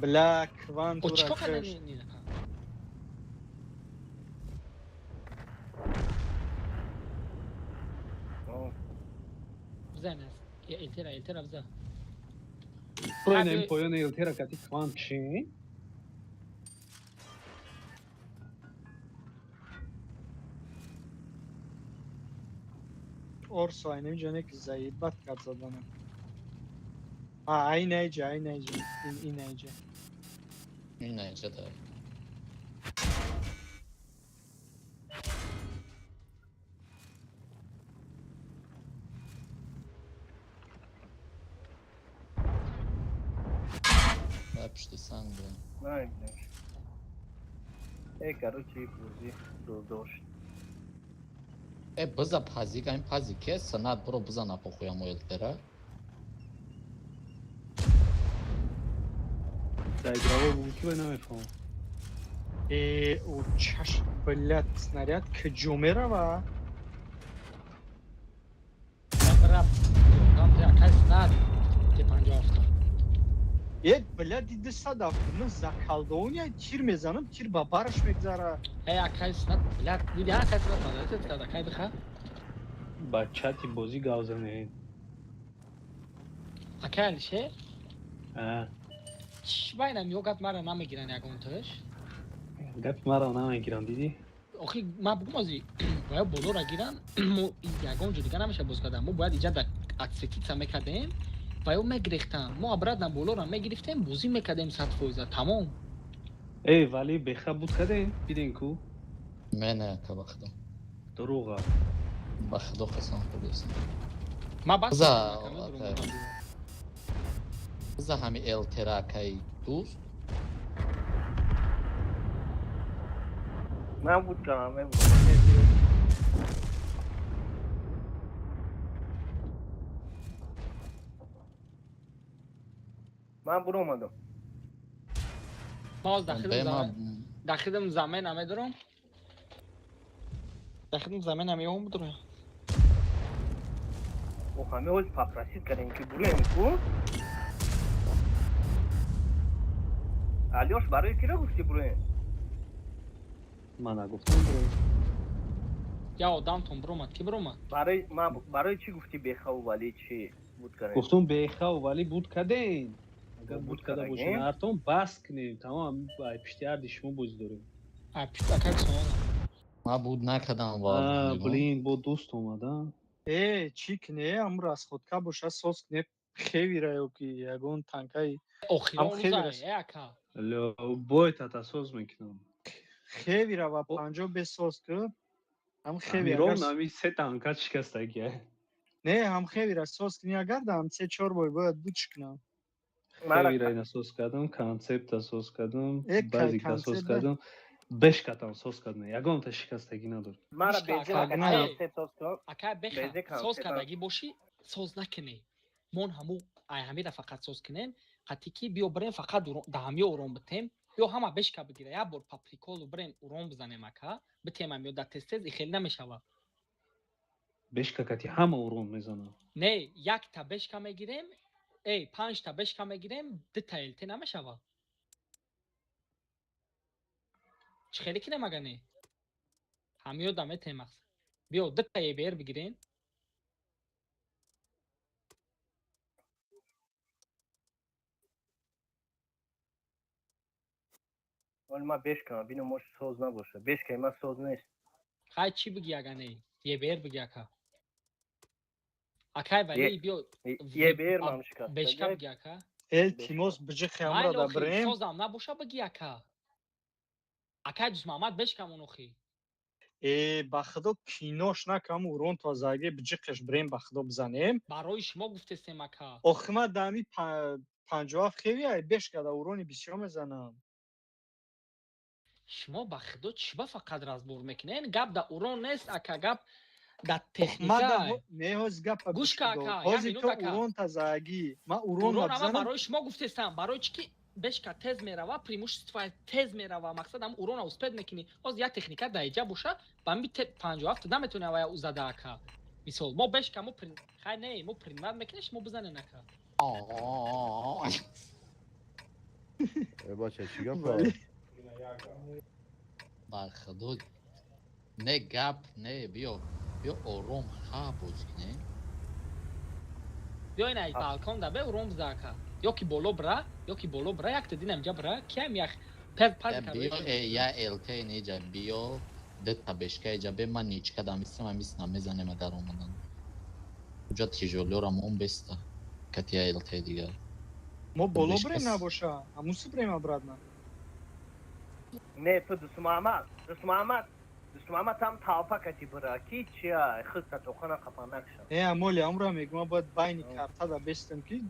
Бля, квантура. О чико карден ин? Бизан аст. Элтера, элтера бизан. Поён поён элтера кати квант чи? Орсо айнем ҷоне ки заебат кард заданам. А, ай найҷа, ай найҷа, ин найҷа. Ин найҷа да. Пушти санг. Най, Е, короче, бозӣ додошт. Е, биза пазик, ами пазик е, санат бро биза на похуя мо елтера. Да, игровой бугу ки бай намефаҳмам. Э, о чаш, блядь, снаряд куҷо мерава? Раб, дам акай снаряд Т57. Э, блядь, диди садаф, ман закалдония тир мезанам, тир ба бараш мегзара. Э, акай снаряд, блядь, диди акай снаряд, молодец, карда, акай биха. Ба чати бозӣ гав занед. Акай Алишер? А. Чӣ байнам ё гап мара намегиран ягон таш? Гап мара намегиран, дидӣ? Охи, ман бугум ози, бояд болора гиран, мо ягон ҷо дига намеша боз кардан, мо бояд иҷа да отсветиться мекардем. Ва ё мегирифтам. Мо обратно болора мегирифтем, бозӣ мекардем 100%, тамом. Эй, вали беха буд кардем? Биден ку? Ме не, ака ба худо. Дурӯға. Ба худо қасам хӯрдесам. Ма бас биза ҳами элтера акаи дӯст. Ман буд кардам, ман буд. Ман буромадам. Ма оз дахидам замин намедорам. Дахидам замин намеём будурам. О, ҳаме оз попросит кардем ки буроем ку? Алёш, барои киро гуфти буроем? Ман нагуфтам буроем. Я одамтон буромад, ки буромад? Барои ман барои чӣ гуфти бехаву вали чӣ буд кардем? Гуфтум бехаву вали буд кардем. Агар буд карда бошед ҳартон бас кунем, тамом ай пишти ҳарди шумо бозӣ дорем. Ай пишти акай сомона. Ман буд накардам ва. Блин, бо дӯст омада. Э, чӣ кне, ам расходка боша соз кне хевира ё ки ягон танкаи. Охирон рӯза, э ака. Ло, бой тата соз мекунам. Хевира ва 50 бес соз ку. Ам хевира. Мирон ами се танка шикастагия. Не, ҳам хевира соз кни агар дам 3-4 бой бояд буд кунам. Хевира ина соз кардам, концепта соз кардам, базика соз кардам, бешкатам соз кардам. Ягонта шикастагӣ надорад. Мара безе концепт соз кардам. Ака беха соз кардагӣ бошӣ, соз накунӣ. Мон ҳаму ай ҳамира фақат соз кунем, қатӣ ки биё бирем фақат да ҳамё урон битем, ё ҳама бешка бигира, як бор по приколу бирем урон бизанем ака, битем ам ё да тез-тез и хеле намешава. Бешка кати ҳама урон мезанам. Не, якта бешка мегирем, эй, 5 та бешка мегирем, 2 та ЛТ намешава. Чӣ хеле кинем ага не? Ҳамё да метем мақсад. Биё 2 та ЕБР бигирем. Вали ман бешкам, бинам мош соз набоша. Бешкаи ман соз нест. Хай чӣ бигӣ ага не? ЕБР бигӣ ака. Акай вали биё ЕБР ман шикаст. Бешка бигӣ ака. Илтимос биҷихи ҳамро да бирем. Созам набоша бигӣ ака. Акай Дӯстмаҳмад бешкамон охи. Э, ба худо кинош накам урон то заге биҷиқеш бирем ба худо бизанем. Барои шумо гуфтесем ака. Охи ман дами 57 хеви ай бешка да урони бисёр мезанам. Шумо ба худо чӣ ба фақат разбор мекунед? Гап да урон нест ака, гап да техника. Не, ҳоз гапа гӯш ка ака, ҳози то урон тазаагӣ. Ман урон мабзанам. Барои шумо гуфтестам, барои чӣ ки Бешка тез мерава, преимущество тез мерава, мақсад ҳам урона успед мекунӣ. Ҳозир як техника дар иҷа боша, ба ми 57 наметавонӣ авая узада ака. Мисол, мо бешка мо хай не, мо принимат мекунем, шумо бизанен ака. Э бача, чӣ гап? Ба худо не гап, не биё, биё ором ха бозӣ кунем. Биё ина балкон да бе ором биза ака. Ё ки боло бира, ё ки боло бира, якта динам ҷа бира, киам ях пез паз биё я ЛТ неҷа биё, дета бешка иҷа бе ман ничка дам истам, амис намезанем дар омадан. Уҷа тижолёра мон беста. Кати я ЛТ дигар. Мо боло брем набоша, амуси брем обратно. Не, ту Дусмуҳаммад, Дусмуҳаммад, Дусмуҳаммад там толпа кати бира, ки чия, худта тохана қапанак ша. Э, амоли амра мегӯм, бояд байни карта да бестем ки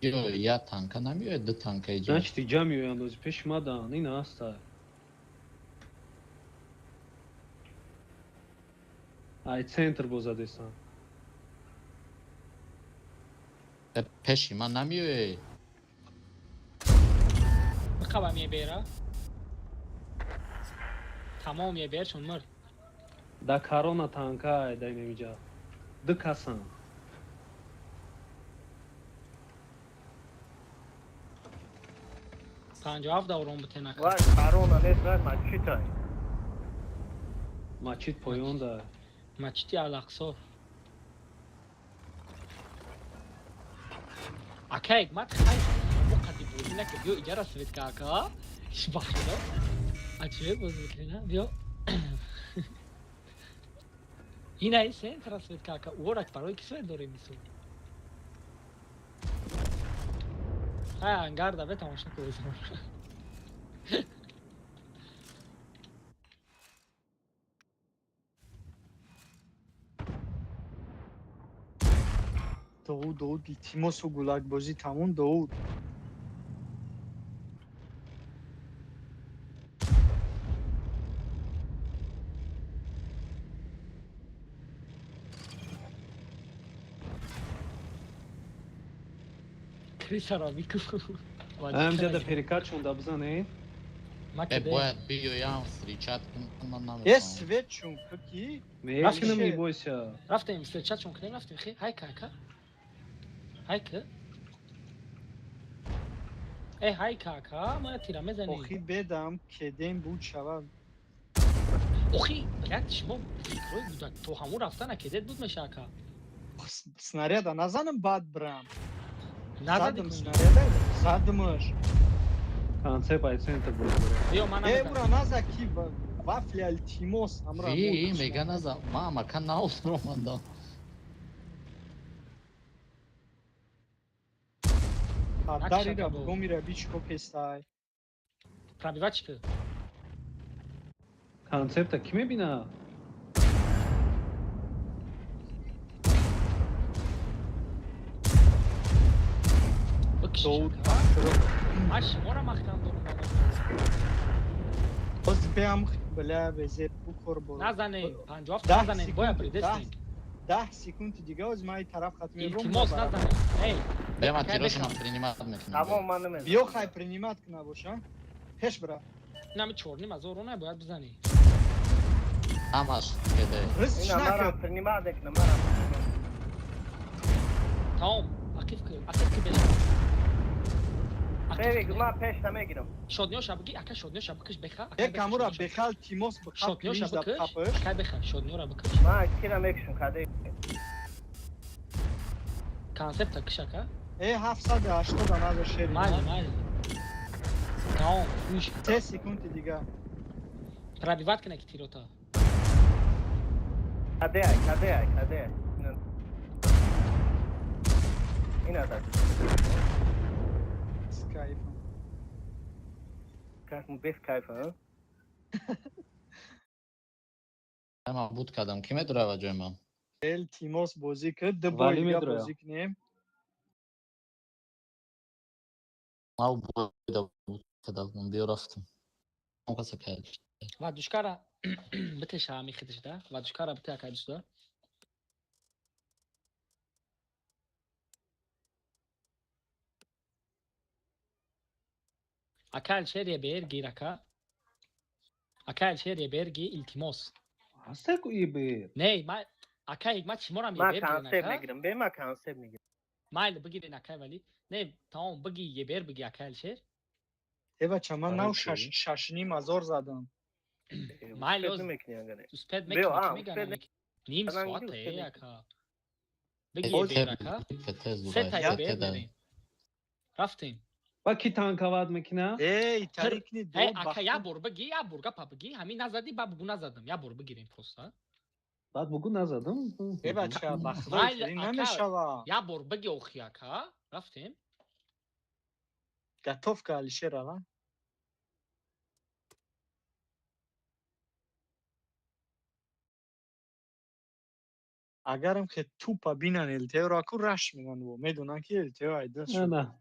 Биё, я танка намеояд, ду танка иҷа. Значит, иҷа меоянд, ози пеши мадан, ин аста. Ай центр бозадесан. Пеши ман намеояд. Биқаба мебера. Тамом мебер чун мурд. Да корона танка ай да инамиҷа. Ду касан. 57 даврон бутена. Вай, корона нест, вай мачит ай. Мачит поён да. Мачити Ал-Ақсо. Акай, мат хай қади бозӣ накард. Биё иҷара светка ака. Бахшида. Ачиб бозӣ мекунӣ, биё. Ина ин центра светка ака. Урак барои ки свет дорем мисол. Хай ангар да бе тамошо кун. Довуд, Довуд, илтимосу гулакбозӣ тамом, Довуд. Крисаро бикун. Ҳамҷа да перекат шон да бизанед. Бояд биёям встречать кунам, ман намефаҳмам. Э, свет чун ки? Мекунам, не бойся. Рафтем, встречать чун кунем, рафтем, хе. Ҳай ка. Ҳай ка. Э, ҳай ка, ма тира мезанем. Охи бедам, кедем буд шавад. Охи, блядь, шумо фикрҳои гудак то ҳамун рафтана кедет буд меша ака. Снаряда назанам баъд брам. Назадим снаряда, задимаш. Концепт ай центр буд. Биё ман Э, ура наза ки вафли илтимос амра. Ви, мега наза, ма мака наофромадам. Дарира бугомира бичко кестай. Пробивать ки? Концепта ки мебина? Довуд. Ман шуморо маҳкам дорам. Боз биам бля безеб букор бо. Назанем, 57 назанем, бояд придестем. 10 секунди дига оз ман ин тараф хат мебром. Илтимос назанем. Эй. Бема тирошона принимат мекунам. Тамом, ман намезанам. Биё хай принимат куна боша. Пеш бира. Инами 4.5 ҳазор рона бояд бизанӣ. Ҳамаш кеде. Ина марам принимат мекунам, марам. Тамом, ақиф ки, ақиф ки беш. Мегирам, ман пеш намегирам. Шодниёша бигӣ, ака шодниёша бикиш беха. Э, камура бехал тимос бихаб. Шодниёша бикиш, ака беха, шодниёра бикиш. Ман кира мекушам, каде. Концепта киш ака. Э, 780 назар шери. Майли, майли. Тамом, гӯш. 3 секунди дига. Пробивать кина ки тирота. Каде ай, каде ай, каде ай. Ина да. Кайф. Как без кайфа, а? Ман буд кардам. Ки медурава ҷои ман? Илтимос бозӣ кунед, ду бор дига бозӣ кунем. Ман буд кардам, биё рафтам. Он каса кард. Вадушкара битеша ҳами хидиш да? Вадушкара бите акай душда? Ака Алишер ЕБР гир ака. Ака Алишер ЕБР ги илтимос. Ҳаста ку ЕБР. Не, ма ака Ҳикмат шуморам Ман ЕБР гирен консепт ака. мегирам, бе ман консепт мегирам. Майли бигирен акай вали. Не, тамом биги ЕБР биги ака Алишер. Э бача, ман Барои нав чӣ? 6,5 ҳазор задам. Майли Успеть оз намекунӣ агар. успеть Биё, мекунӣ а, ки меган успеть ами. Ним Анан соата гири, э успеть ака. Биги ФТ ЕБР ака. ФТ Сета зурай ЕБР ФТ да. мерем. Рафтем. Ба ки танкават мекуна? Эй, тарикни Э, до ака як бахту. бор биги, як бор гапа биги. Ҳамин назадӣ, ба бугу назадам. Як бор бигирем просто. Баъд бугу назадам. Э бача, ба худо Майли хеле ака, намешава. як бор биги охи ака. Рафтем. Готовка Алишер ава. Агарам ки тупа бинан ЛТ-ро аку раш меган во, медонан ки ЛТ айда На шуд. на.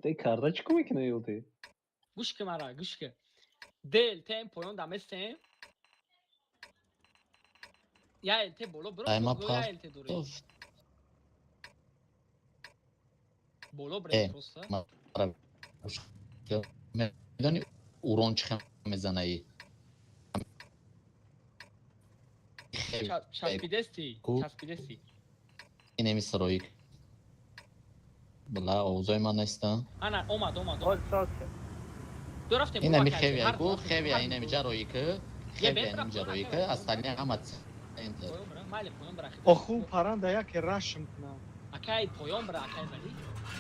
Те карда чӣ ко мекуна ЛТ? Гӯш ки мара, гӯш ки. Д ЛТ поён даместем. Я ЛТ боло биро, Ай ма я ЛТ дорем. партов. Боло Э, бирем просто. мара гӯш ки. Медони урон чӣ мезанаи? Часпидести, Ку? часпидести. Инеми сароик. Бла, овозои ман неста. Ана омад, омад, Ҳоз омад. соз шуд. Ду рафтем. Инами ака, хевия ҳар ку, рафтем, хевия ҳар инами ду. ҷарои ку, Е, хевия бе, инами бира, ҷарои ака, ку, поён остальные ҳама центр. Поён бира, майли поён бира. Оху паранда яке рашм кунам. Акай поён бира, акай вали.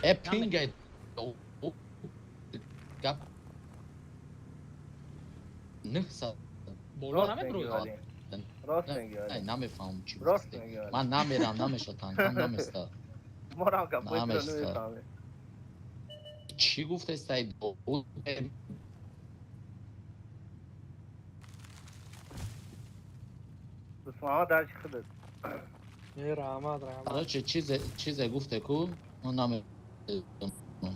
Э, пингай. Гап. 900. Боло Рост намебурӯй. мегӣ вале. Рост мегӣ вале. Намефаҳмам чӣ Рост гуфтӣ. мегӣ вале. Ман намерам, намеша танкам наместа. Морам гапои туро Наместа. намефаҳмем. Чӣ гуфтестай? Дусмаҳо дарчи худат. Э, раҳмат, раҳмат. Короче, чизе гуфте ку, ман намедонам.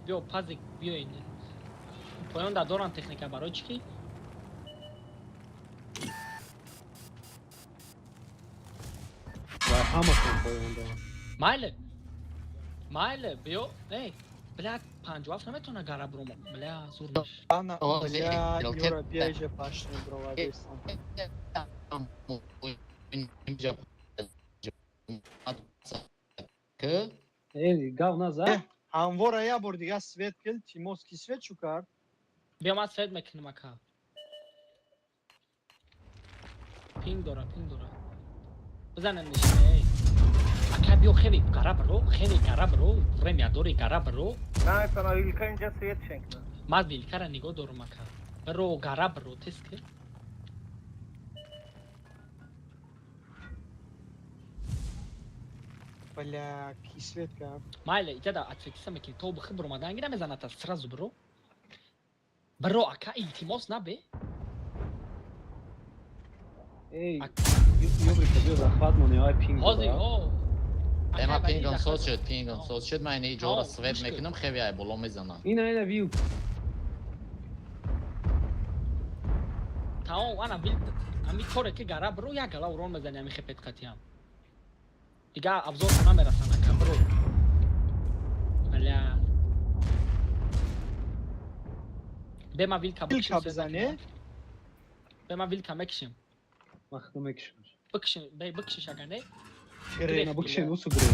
Биё пазик биёин. Поён да доран техника барои чӣ ки? Ва ҳамашон поён доранд. Майли. Майли, биё. Эй, бля, 57 наметавона гара бирома. Бля, зур меш. Ана, Ози, бля, ЛТ. Юра, бия иҷа пашни бировардестам. К Эй, гав назад. Э, ҳамвора як бор дига свет кил, Тимос ки свет чӯ кард? Биё ман свет мекунам ака. Пинг дора, пинг дора. Бизанем нишина, эй. Ака биё хеле гара биро, хеле гара биро, время дори гара биро. Наметавонам вилка инҷа свет шенкна. Ман вилкара нигоҳ дорам ака. Биро гара биро, тез ки. Бля, ки свет кард? Майли, иҷа да отсветиса мекунӣ. То бихи биромадан гира мезаната сразу биро. Биро ака, илтимос набе. Эй, Юбрика биё захват монӣ, ай пинг Ҳозир, дора. о. Эма Акай вали пингам захват. соз шуд, пингам соз шуд. Ман ини ҷора Ҳо, свет гӯш кун. мекунам, хевия ай боло мезанам. Ина ина вилк. Тамом, ана вил ами коре ки гара биро, як гала урон мезани ами хепет қатиам. Дига абзор намерасан ака, биро. Бля. Бе ма вилка Вилка бикшим, свет бизане? мекунам. Бе ма вилка мекишим. Ман худам мекишам. Бикшим, бе бикшиш ага не. Гре. На бикшен, усу гре.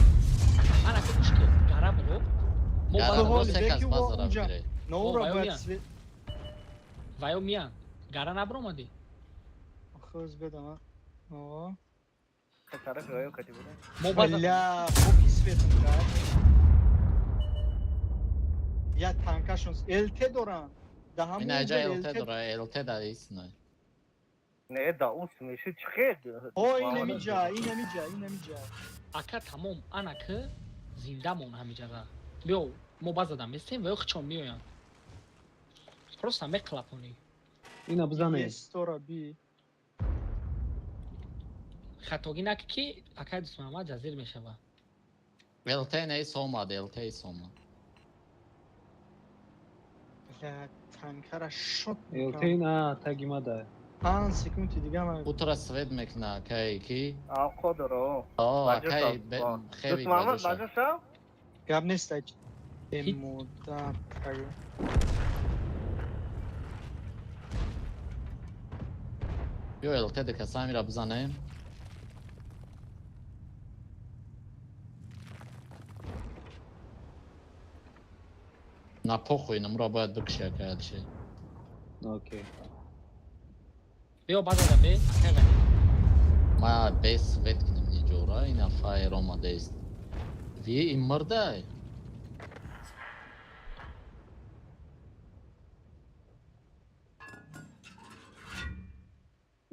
Ана ки гӯш ки, гара биро. Мо Гара база биро, Ҳоли се кас беки во базара унҷа. бигире. Но О, ура ваё бояд миян. свет. Ваё миян. Гара набиромадӣ. Охир бедам, а. О. Тарафи ваё кати будем. Мо база Бля, боки светом кард. Я танкашон ЛТ доран. Да ҳамон Ина ҷо ҷа ЛТ ЛТ. дора, ЛТ да истина. Не, да ус меши чӣ хел? О, инамиҷа, инамиҷа, инамиҷа. Ака тамом, ана ки зинда мон ҳамиҷара. Биё, мо база местем ва ё хичон меоянд. Просто меқлапонӣ. Ина бизане. Стора би. Хатогӣ наки ки акай Дусмуҳаммад ҷазир мешава. ЛТ не сомад, ЛТ сомад. Бля, танкара шот ЛТ мекунам. на таги мада. 5 секунди дига ман. Утра свет мекуна, акай ки. Авқо дора. О, Баҷо акай шав. хеви Дусмуҳаммад баҷо шав. баҷо шав? Гап нест ай. Модар. Биё ЛТ декасамира бизанем. На похуй, намура бояд бикши ака Алишер. Окей. Биё базада бе, акай Ғанӣ. Ма без свет кунем ниҷора, ина фаер омадааст. Ви ин мурдай.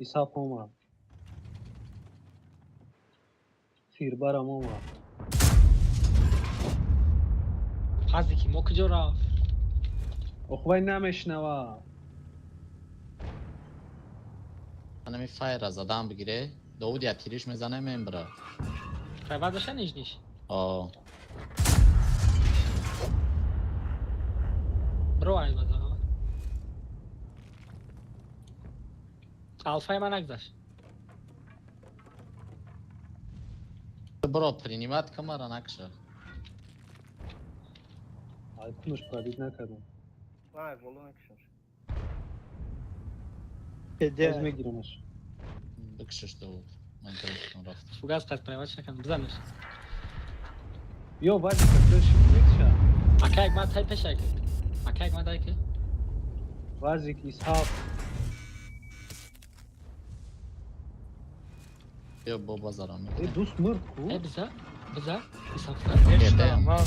Исҳоқ омад. Фирбарам омад. Пазе ки мо куҷо рафт? Ох, вай намешнава. Анами фаера задан бигире. Довуд я тириш мезанем эмбра. Прайват доша нижниш? О. Бро ай база. Алфаи ман нагзашт. Бро, принимат камара накша. Ай, кунаш пробить накардам. Ай, боло накшам. Боз мегирамаш. Бикшиш Довуд. Ман телефон рафт. Фугас қад прайват накардам. Бизанеш. Ё вазика доши мекша. Акай ман тай пешай ки. Акай ман дай ки. Вазик Исҳоқ. Биё бо базарам. Э, дӯст мурд ку? Э, биза, биза, Исҳоқ. Ман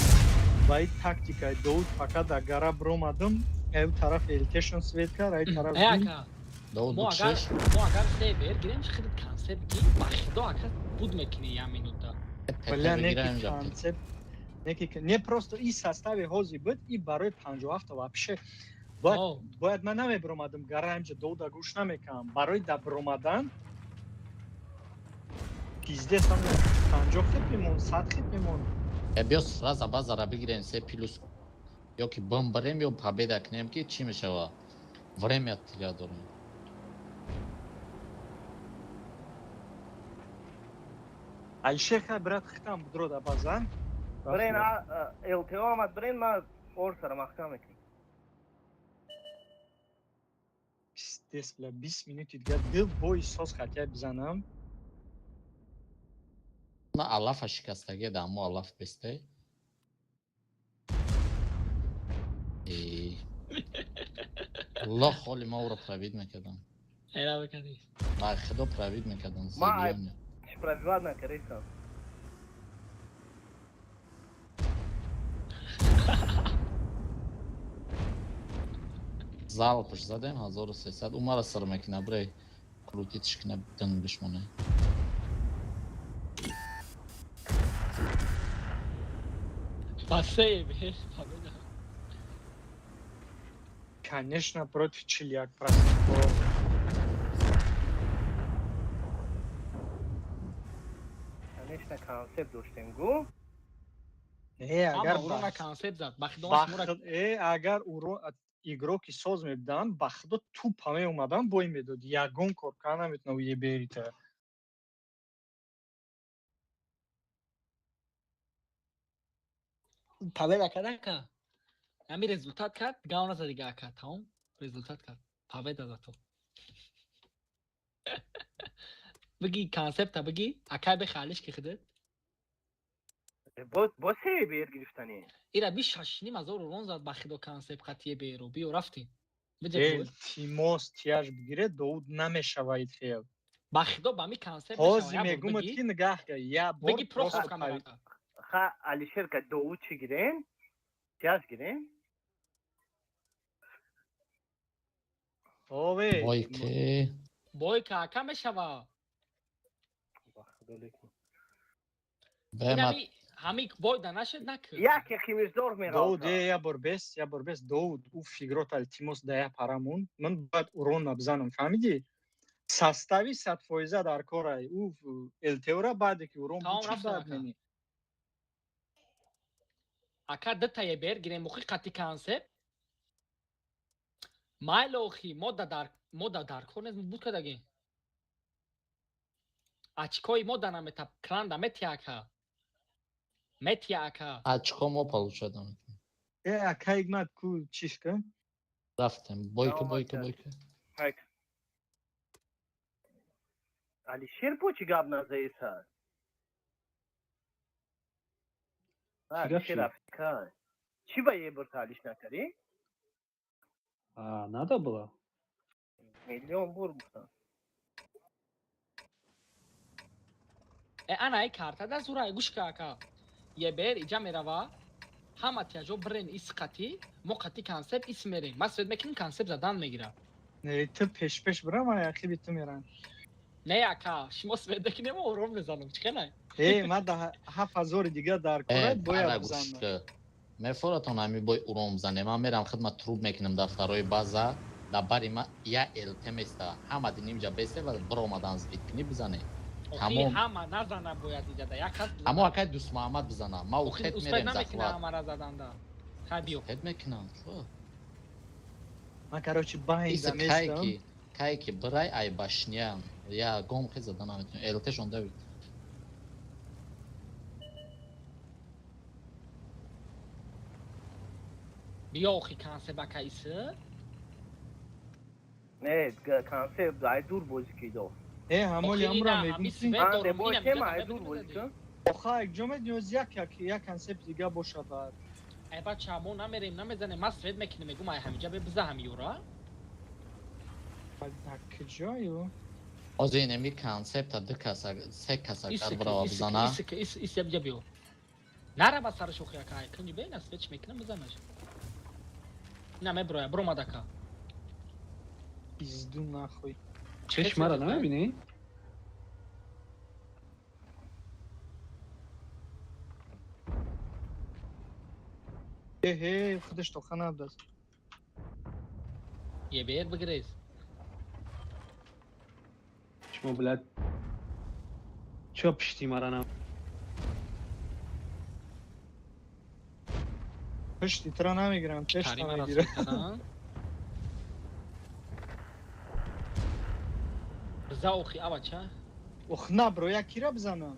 ба ин тактикаи Довуд фақат дар гара биромадам, аю тараф элтешон свет кард, ай тараф Э, ака. Довуд Мо агар бикшиш. мо агар се бер гирем, худат концепт ги, ба худо ака буд мекунӣ як минута. Бля, неки концепт, неки не просто и состави ҳози буд, и барои 57 вообще бояд ман намебиромадам гара инҷа Довуда гӯш намекардам. Барои да биромадан пиздец ам 50 хит мемон, 100 хит мемон. Э, биё сразу базара бигирем се плюс. Ё ки бом барем ё победа кунем ки чӣ мешава? Время тига дорем. Алишер хай брат хитам будро да базан. Брен ЛТО омад, брен ма орсара маҳкам мекунем. Пиздец, бля, 20 минути дига ду бой соз хатя бизанам. На алафа шикастаге да мо алаф бесте. Э. Лох холи ма уро пробить мекардам. Эра бикардӣ. Ба худо пробить мекардам. Ма ай пробивать накардам. Залпаш задем 1300. Умара сар мекина брей. Крутитш кина дин бишмоне. Ба се бер, победа. Конечно, против 41%. Конечно, концепт доштем гу. Не, агар урона концепт зад, ба худо шумора э, агар уро игроки соз мебуданд, ба худо тупа меомадан, бой медод. Ягон кор карда наметунав еберита. Победа кард ака. Ҳами результат кард, гав назад дига ака, тамом? Результат кард. Победа зато. Бигӣ концепта бигӣ, акай бехалиш ки худат. Бо се бер гирифтани. Ира би шашним ҳазор урон зад ба худо концепт қатие беро. Биё рафтем. Илтимос тияж бигире, Довуд намешавад хел. Ба худо ба ми концепт ҳозир мегумад ки нигаҳ ка, я бор бигӣ просто камера. Ха, Алишер ка Довуд чӣ гирем? Тияж гирем? Ове. Бойке. Бойка ака мешава. Ба худо лекин. Бема Ҳами бой да нашед накард. Яке химиздор меравад. Довуд, э, я бор бес, я бор бес, Довуд, ӯ фигрота илтимос да я парамон. Ман бояд урон бизанам, фаҳмидӣ? Состави 100% дар корай. Ӯ ЛТО-ра баъде ки урон Тамом буд, чӣ рафтам баъд ака. мени? Ака дута ебер гирем мухи қати концепт. Майло охи, мо да дар мо да дар кор нест буд кардагӣ. Очкои мо да намета клан да метия ака. Метия ака. Очко мо получать наметонем. Э, акай мад ку чиш ка? Рафтем. Бойка, бойка, бойка. Хайк. Алишер бо чӣ гап назаеса? Алишер африка. Чӣ ба ебурта алиш накардӣ? А, надо было? Миллион бор гуфтам. Э, ана ай карта да зура, гӯш ка ака. Ебер иҷа мерава, ҳама тияҷо бирен ис қатӣ, мо қатӣ концепт ис мерем. Ма свет мекунем, концепт задан мегира. Не, ту пеш-пеш бира, ман ақиби ту мерам. Не, ака, шумо свет мекунем, ором мезанам. Чӣ хелай? Э, ма да 7000 дига дар кора бояд бизанам. Мефоратон ҳами бой уром занем. Ман мерам хидмат труп мекунам дар второй база. Дар бари ма я ЛТ места. Ҳама диним ҷа бесте ва биромадан звид кунӣ бизане. Тамом. Ҳама назана бояд иҷада. Як кас бизана. Ҳамо акай Дӯстмуҳаммад бизана. Ма ухет мерем захват. Ҳамара заданда. Хай биё. Хет мекунам. Чо? Ма короче байн да местам. Кай ки бирай ай башня. Я гом хе задан наметунам. ЛТ шон давид. Биё охи концепт ака иси? Не, концепт ай дур бозӣ кидо. Э, ҳамоли ҳамра мегӯм. Анде бой тема ай дур бозӣ кун. Оха, як ҷо медиёз як як як концепт дига боша баъд. Ай бача, мо намерем, намезанем, ма свет мекунем, мегӯм ай ҳамиҷа бе биза ҳамиёра. Дар куҷою? Ҳозир инами концепта ду каса, се каса гар бирава бизана. Ис ис ис биё. Нара ба сараш охи ака, ай кунҷи бе, на свет мекунам бизанаш. На меброя, бромад ака. Пизду нахуй. Чеш мара намебинӣ? Эҳе, худаш тоқа набдаст. Ебер бигрез. Шумо блядь чо пишти мара нам? Пишти тра намегирам, пешта мегирам. Биза охи авача. Ох, на бро, я кира бизанам.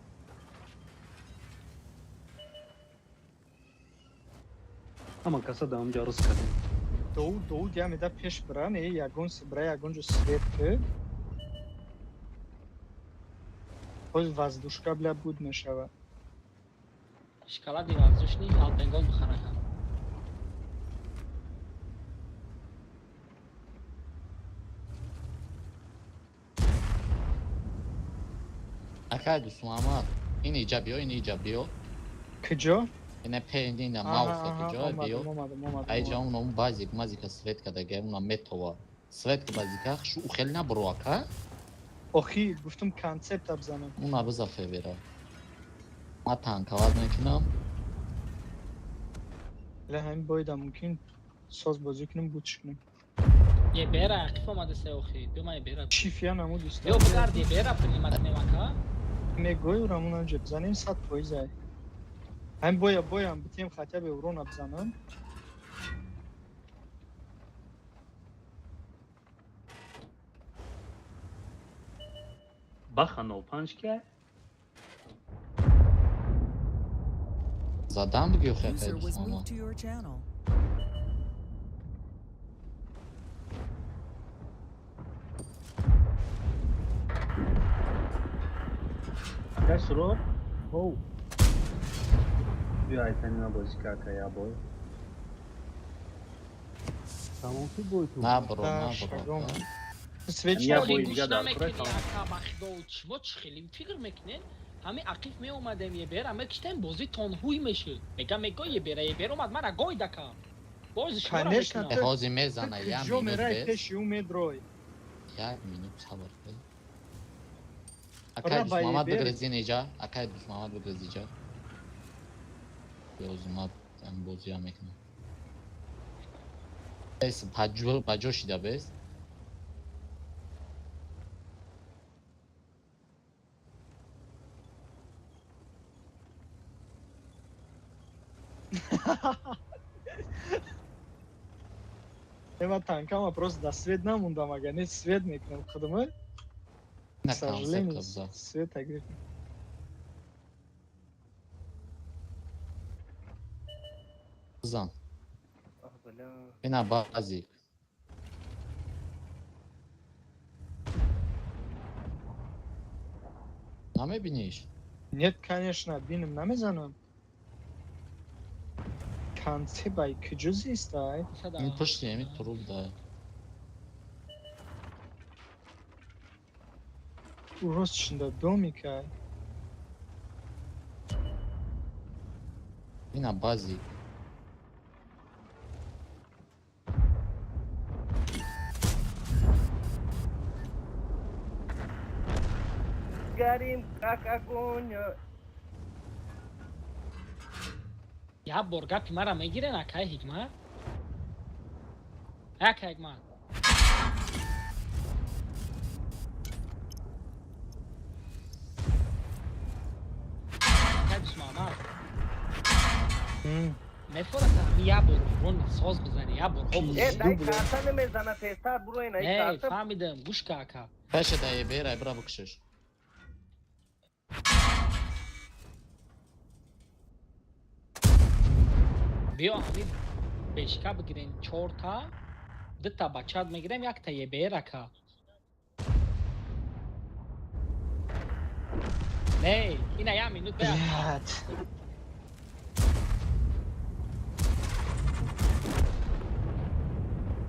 Ҳама каса да ҳамҷа рӯз кардем. Доуд, Доуд, я меда пеш бира, не, ягон бира, ягон ҷо свет ки. Боз воздушка бля буд мешава. Шоколади воздушный, Алпенгол бихарака. Акай Дӯстмуҳаммад, ин иҷа биё, ин иҷа биё. Куҷо? Ина пендина мауса куҷо биё. Айҷа он базик, мазика свет кадага, уна метова. Свет базика, шу хел набро ака. Охи, гуфтум концепт бизанам. Уна биза февера. Ма танкават мекунам. Ле ҳамин боида мумкин соз бозӣ кунем, бутш кунем. Ебера, ақиф омада се охи. Биё ма ебера. Чифия намуд уста. Биё бигард ебера принимат кунем ака. Мегӯй рамон анҷа бизанем 100% ай. Ҳамин боя боям битем хотя бы урона бизанам. Баха 05 ки? Задам бигӯ хе User was moved to your channel. Акай Суро? Оу. Биё айтанина бозӣ ка ака я бой. Тамом шуд бой ту? На бро, на бро. Свеча бой дига дар кура тамом. Шумо чӣ хеле фикр мекунед? Ҳами ақиф меомадем ебер, ама киштем бозӣ тонҳуй мешуд. Мега мего ебера, ебер омад мара гой дакам. Боз шуморо Конечно, мекунам. Ҳозир мезана, я Куҷо минут мерай бес. пеши ӯ медрой. Як минут сабр кун. Акай Ра ба Дӯстмуҳаммад ебер. бигрез ин иҷа, акай Дӯстмуҳаммад бигрез иҷа. Биёзи ма бозиам мекунам. Бес паҷо шида бес. Ма танкама просто да свет намондам, агар не свет мекунам худама. На К сожалению, концепт биза. свет агриф. Бизан. Бля. Ина базик. Намебиниш? Нет, конечно, бинам намезанам. Концепт ай куҷо зистай? Ин пушти ами турук да. Рост шинда домикай. Ина базик. Горим, как огонь. Як бор гапи мара мегирен, акай Ҳикмат? Акай Ҳикмат. Акай Дусмаҳмад. Мефорад ҳами як бор урон соз бизани, як бор ҳо Э, дай карта намезана, тезтар буроен, ай Не, карта. фаҳмидам, гӯш ка, ака. Пеше да ебера, бра бикшиш. Биё ҳами бешка бигирем чорта, дута бачат мегирем, якта ебер, ака. Не, ина як минут бе. Блядь.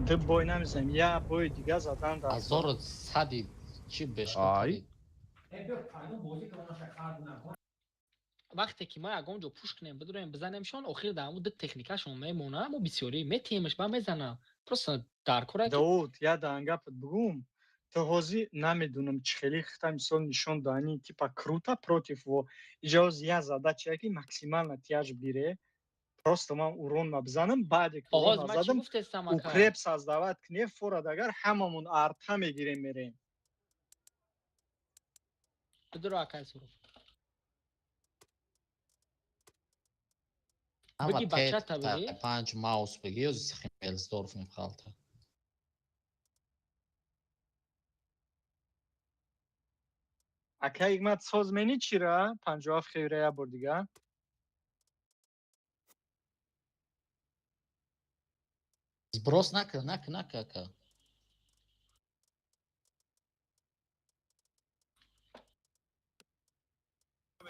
Ду бой намезанем, як бои дига задан дар. Азору сади чи бешка? Ай. Вақте ки мо ягон ҷо пуш кунем, бидуроем, бизанемшон, охир дар ҳамун ду техникашон мемона, мо бисёрӣ метиҳемш, ба мезана. Просто дар кора ки Дауд, я дангапат бугум. То ҳозир намедунам чӣ хеле хита мисол нишон дани, типа круто против во. Иҷа ҳозир я задача ки максимально тяж бире. Просто ман урон ма бизанам, баъде ки Оғоз урон ма ман чӣ задам, гуфтестам, ака? укреп создавать кне форад, агар ҳамамон арта мегирем, мерем. Бидуро, акай Суруф. Ама Биги бачата те биги. панҷ маус биги, ё Химмелсдорф мефалта. Ака Ҳикмат, соз мени чира? 57 хевра як бор дига. Сброс нака, нака, нака, ака.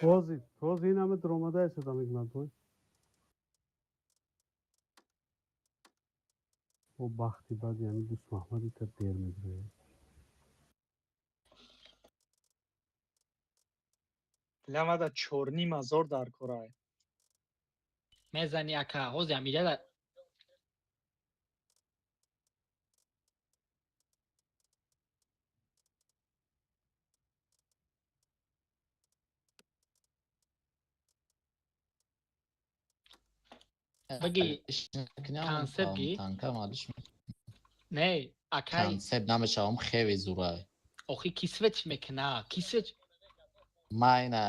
Ҳозир, ҳозир ин ҳама дуромада истодам, Ҳикмат бой. О бахти баъди ҳамин Дӯстмаҳмади та дер медирояд. Лямада 4,5 ҳазор дар корай. Мезани, ака, ҳозир ҳамиҷа да Биги концепт ги. Танка малиш. Не, акай, Концепт намешавам, хеве зурай. Охи ки свеч мекуна, ки свеч Ма ина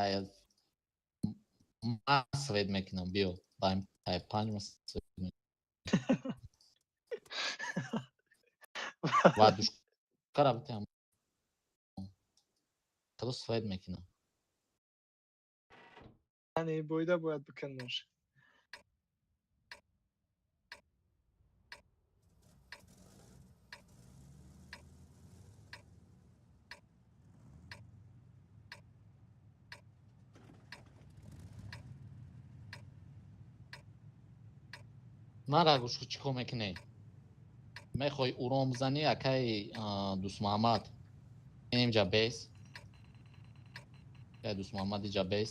ма свет мекунам, биё. Ба панҷ ма свет мекунам. Ва душкара битам. Худо свет мекунам. Яъне боида бояд бикунаш. Мара гӯш, чӣ кор мекунӣ? Мехоҳӣ урон бизанӣ, акаи Дӯстмуҳаммад? Инҷа бес. Акаи Дӯстмуҳаммад, иҷа бес.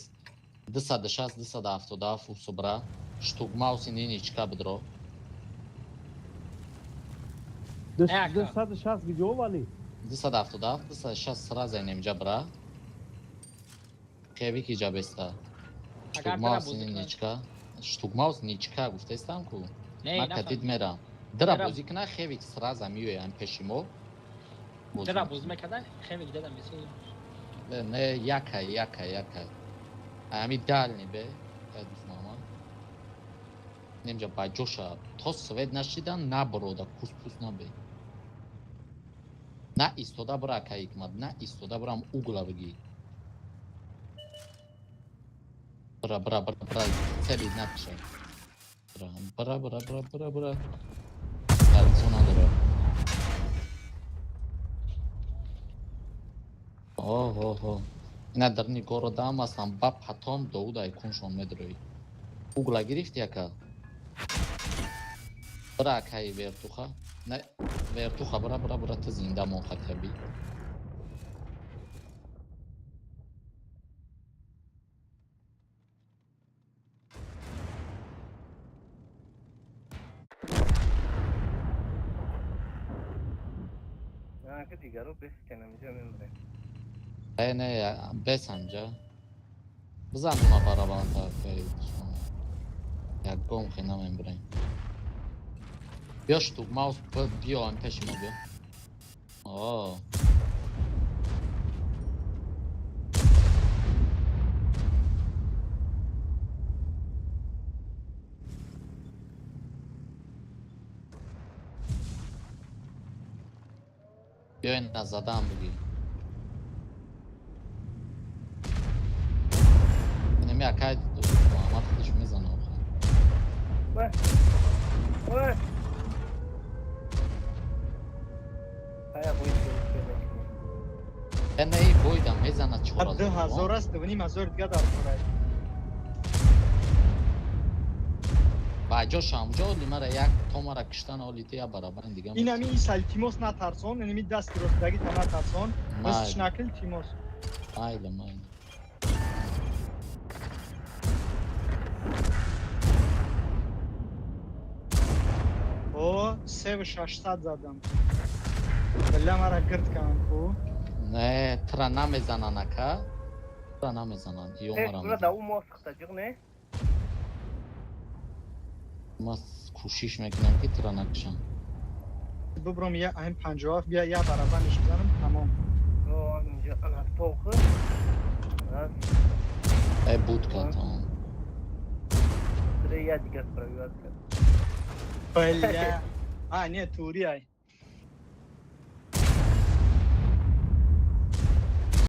260, 277 усубра. Штугмауси ниничка бидро. 260 гиҷо вали? 277, 260 сразу инҷа бра. Хевик иҷа беста. Агар тара Штугмаус бозӣ кунад. ниничка. Штугмаус ничка гуфтаистам ку. Не, Ман кадид нафаҳмидам. мерам. Дира Дира- бозӣ кина, хевик сразу меоям пеши мо. Бозӣ Дира мекунем. бозӣ мекардан, хеле дидам месозам. Не, не, якай, якай, якай. Ами дальний бе, кай Дӯстмуҳаммад. Немҷа ба ҷоша то свет нашидан наброда, кус-пус набе. На истода бира, акай Ҳикмат, на истода бирам, угла бигӣ. Бира, бира, бира, бира, цели накша. Бира, бира, бира, бира, бира, бира. Кольцо надорад. Оҳо, ина дар нигоро дам астам, ба патом Довуд айкуншон медроӣ. Угла гирифти, ака? Бира, акаи вертуха. Не, вертуха, бира, бира, бира, ту зинда мон хатяби. Ки дигаро бесканам, инҷа мемирем. Э, не, бес ҳамҷа. Бизан ма барабанта, акаи. Ягон хе намембирем. Биё, штук маус, биё, ам пеши мо биё. О. Биё, ина задам буги. Инами акай Муҳаммад худаш мезана охир. Вай! Вай! Ая бой мекунем. Э, не, и бойда мезана чор. 2000 аст, 2500 дига дар корай. Ба ҷош ҳамҷо оли мара як то мара киштан, оли ти я барабан дига. Инами иса, илтимос, натарсон, инами дасти ростдаги та натарсон. Майли. Бис накил, илтимос. Майли, майли. О, 3600 задам. Бля, мара гирд кан ку. Не, тра намезанан, ака. Тра намезанан. Ё Э, мара бура да ӯ мо сухта ҷиғ не? Ма кӯшиш мекунам, ки тра накушам. Бубром я ам 57, бия, я барабаниш бизанам, тамом. О, инҷа ана тоқи. Раз, Э, будка тамом. три, я дигар пробивать кард. Бля. А, не, тури ай.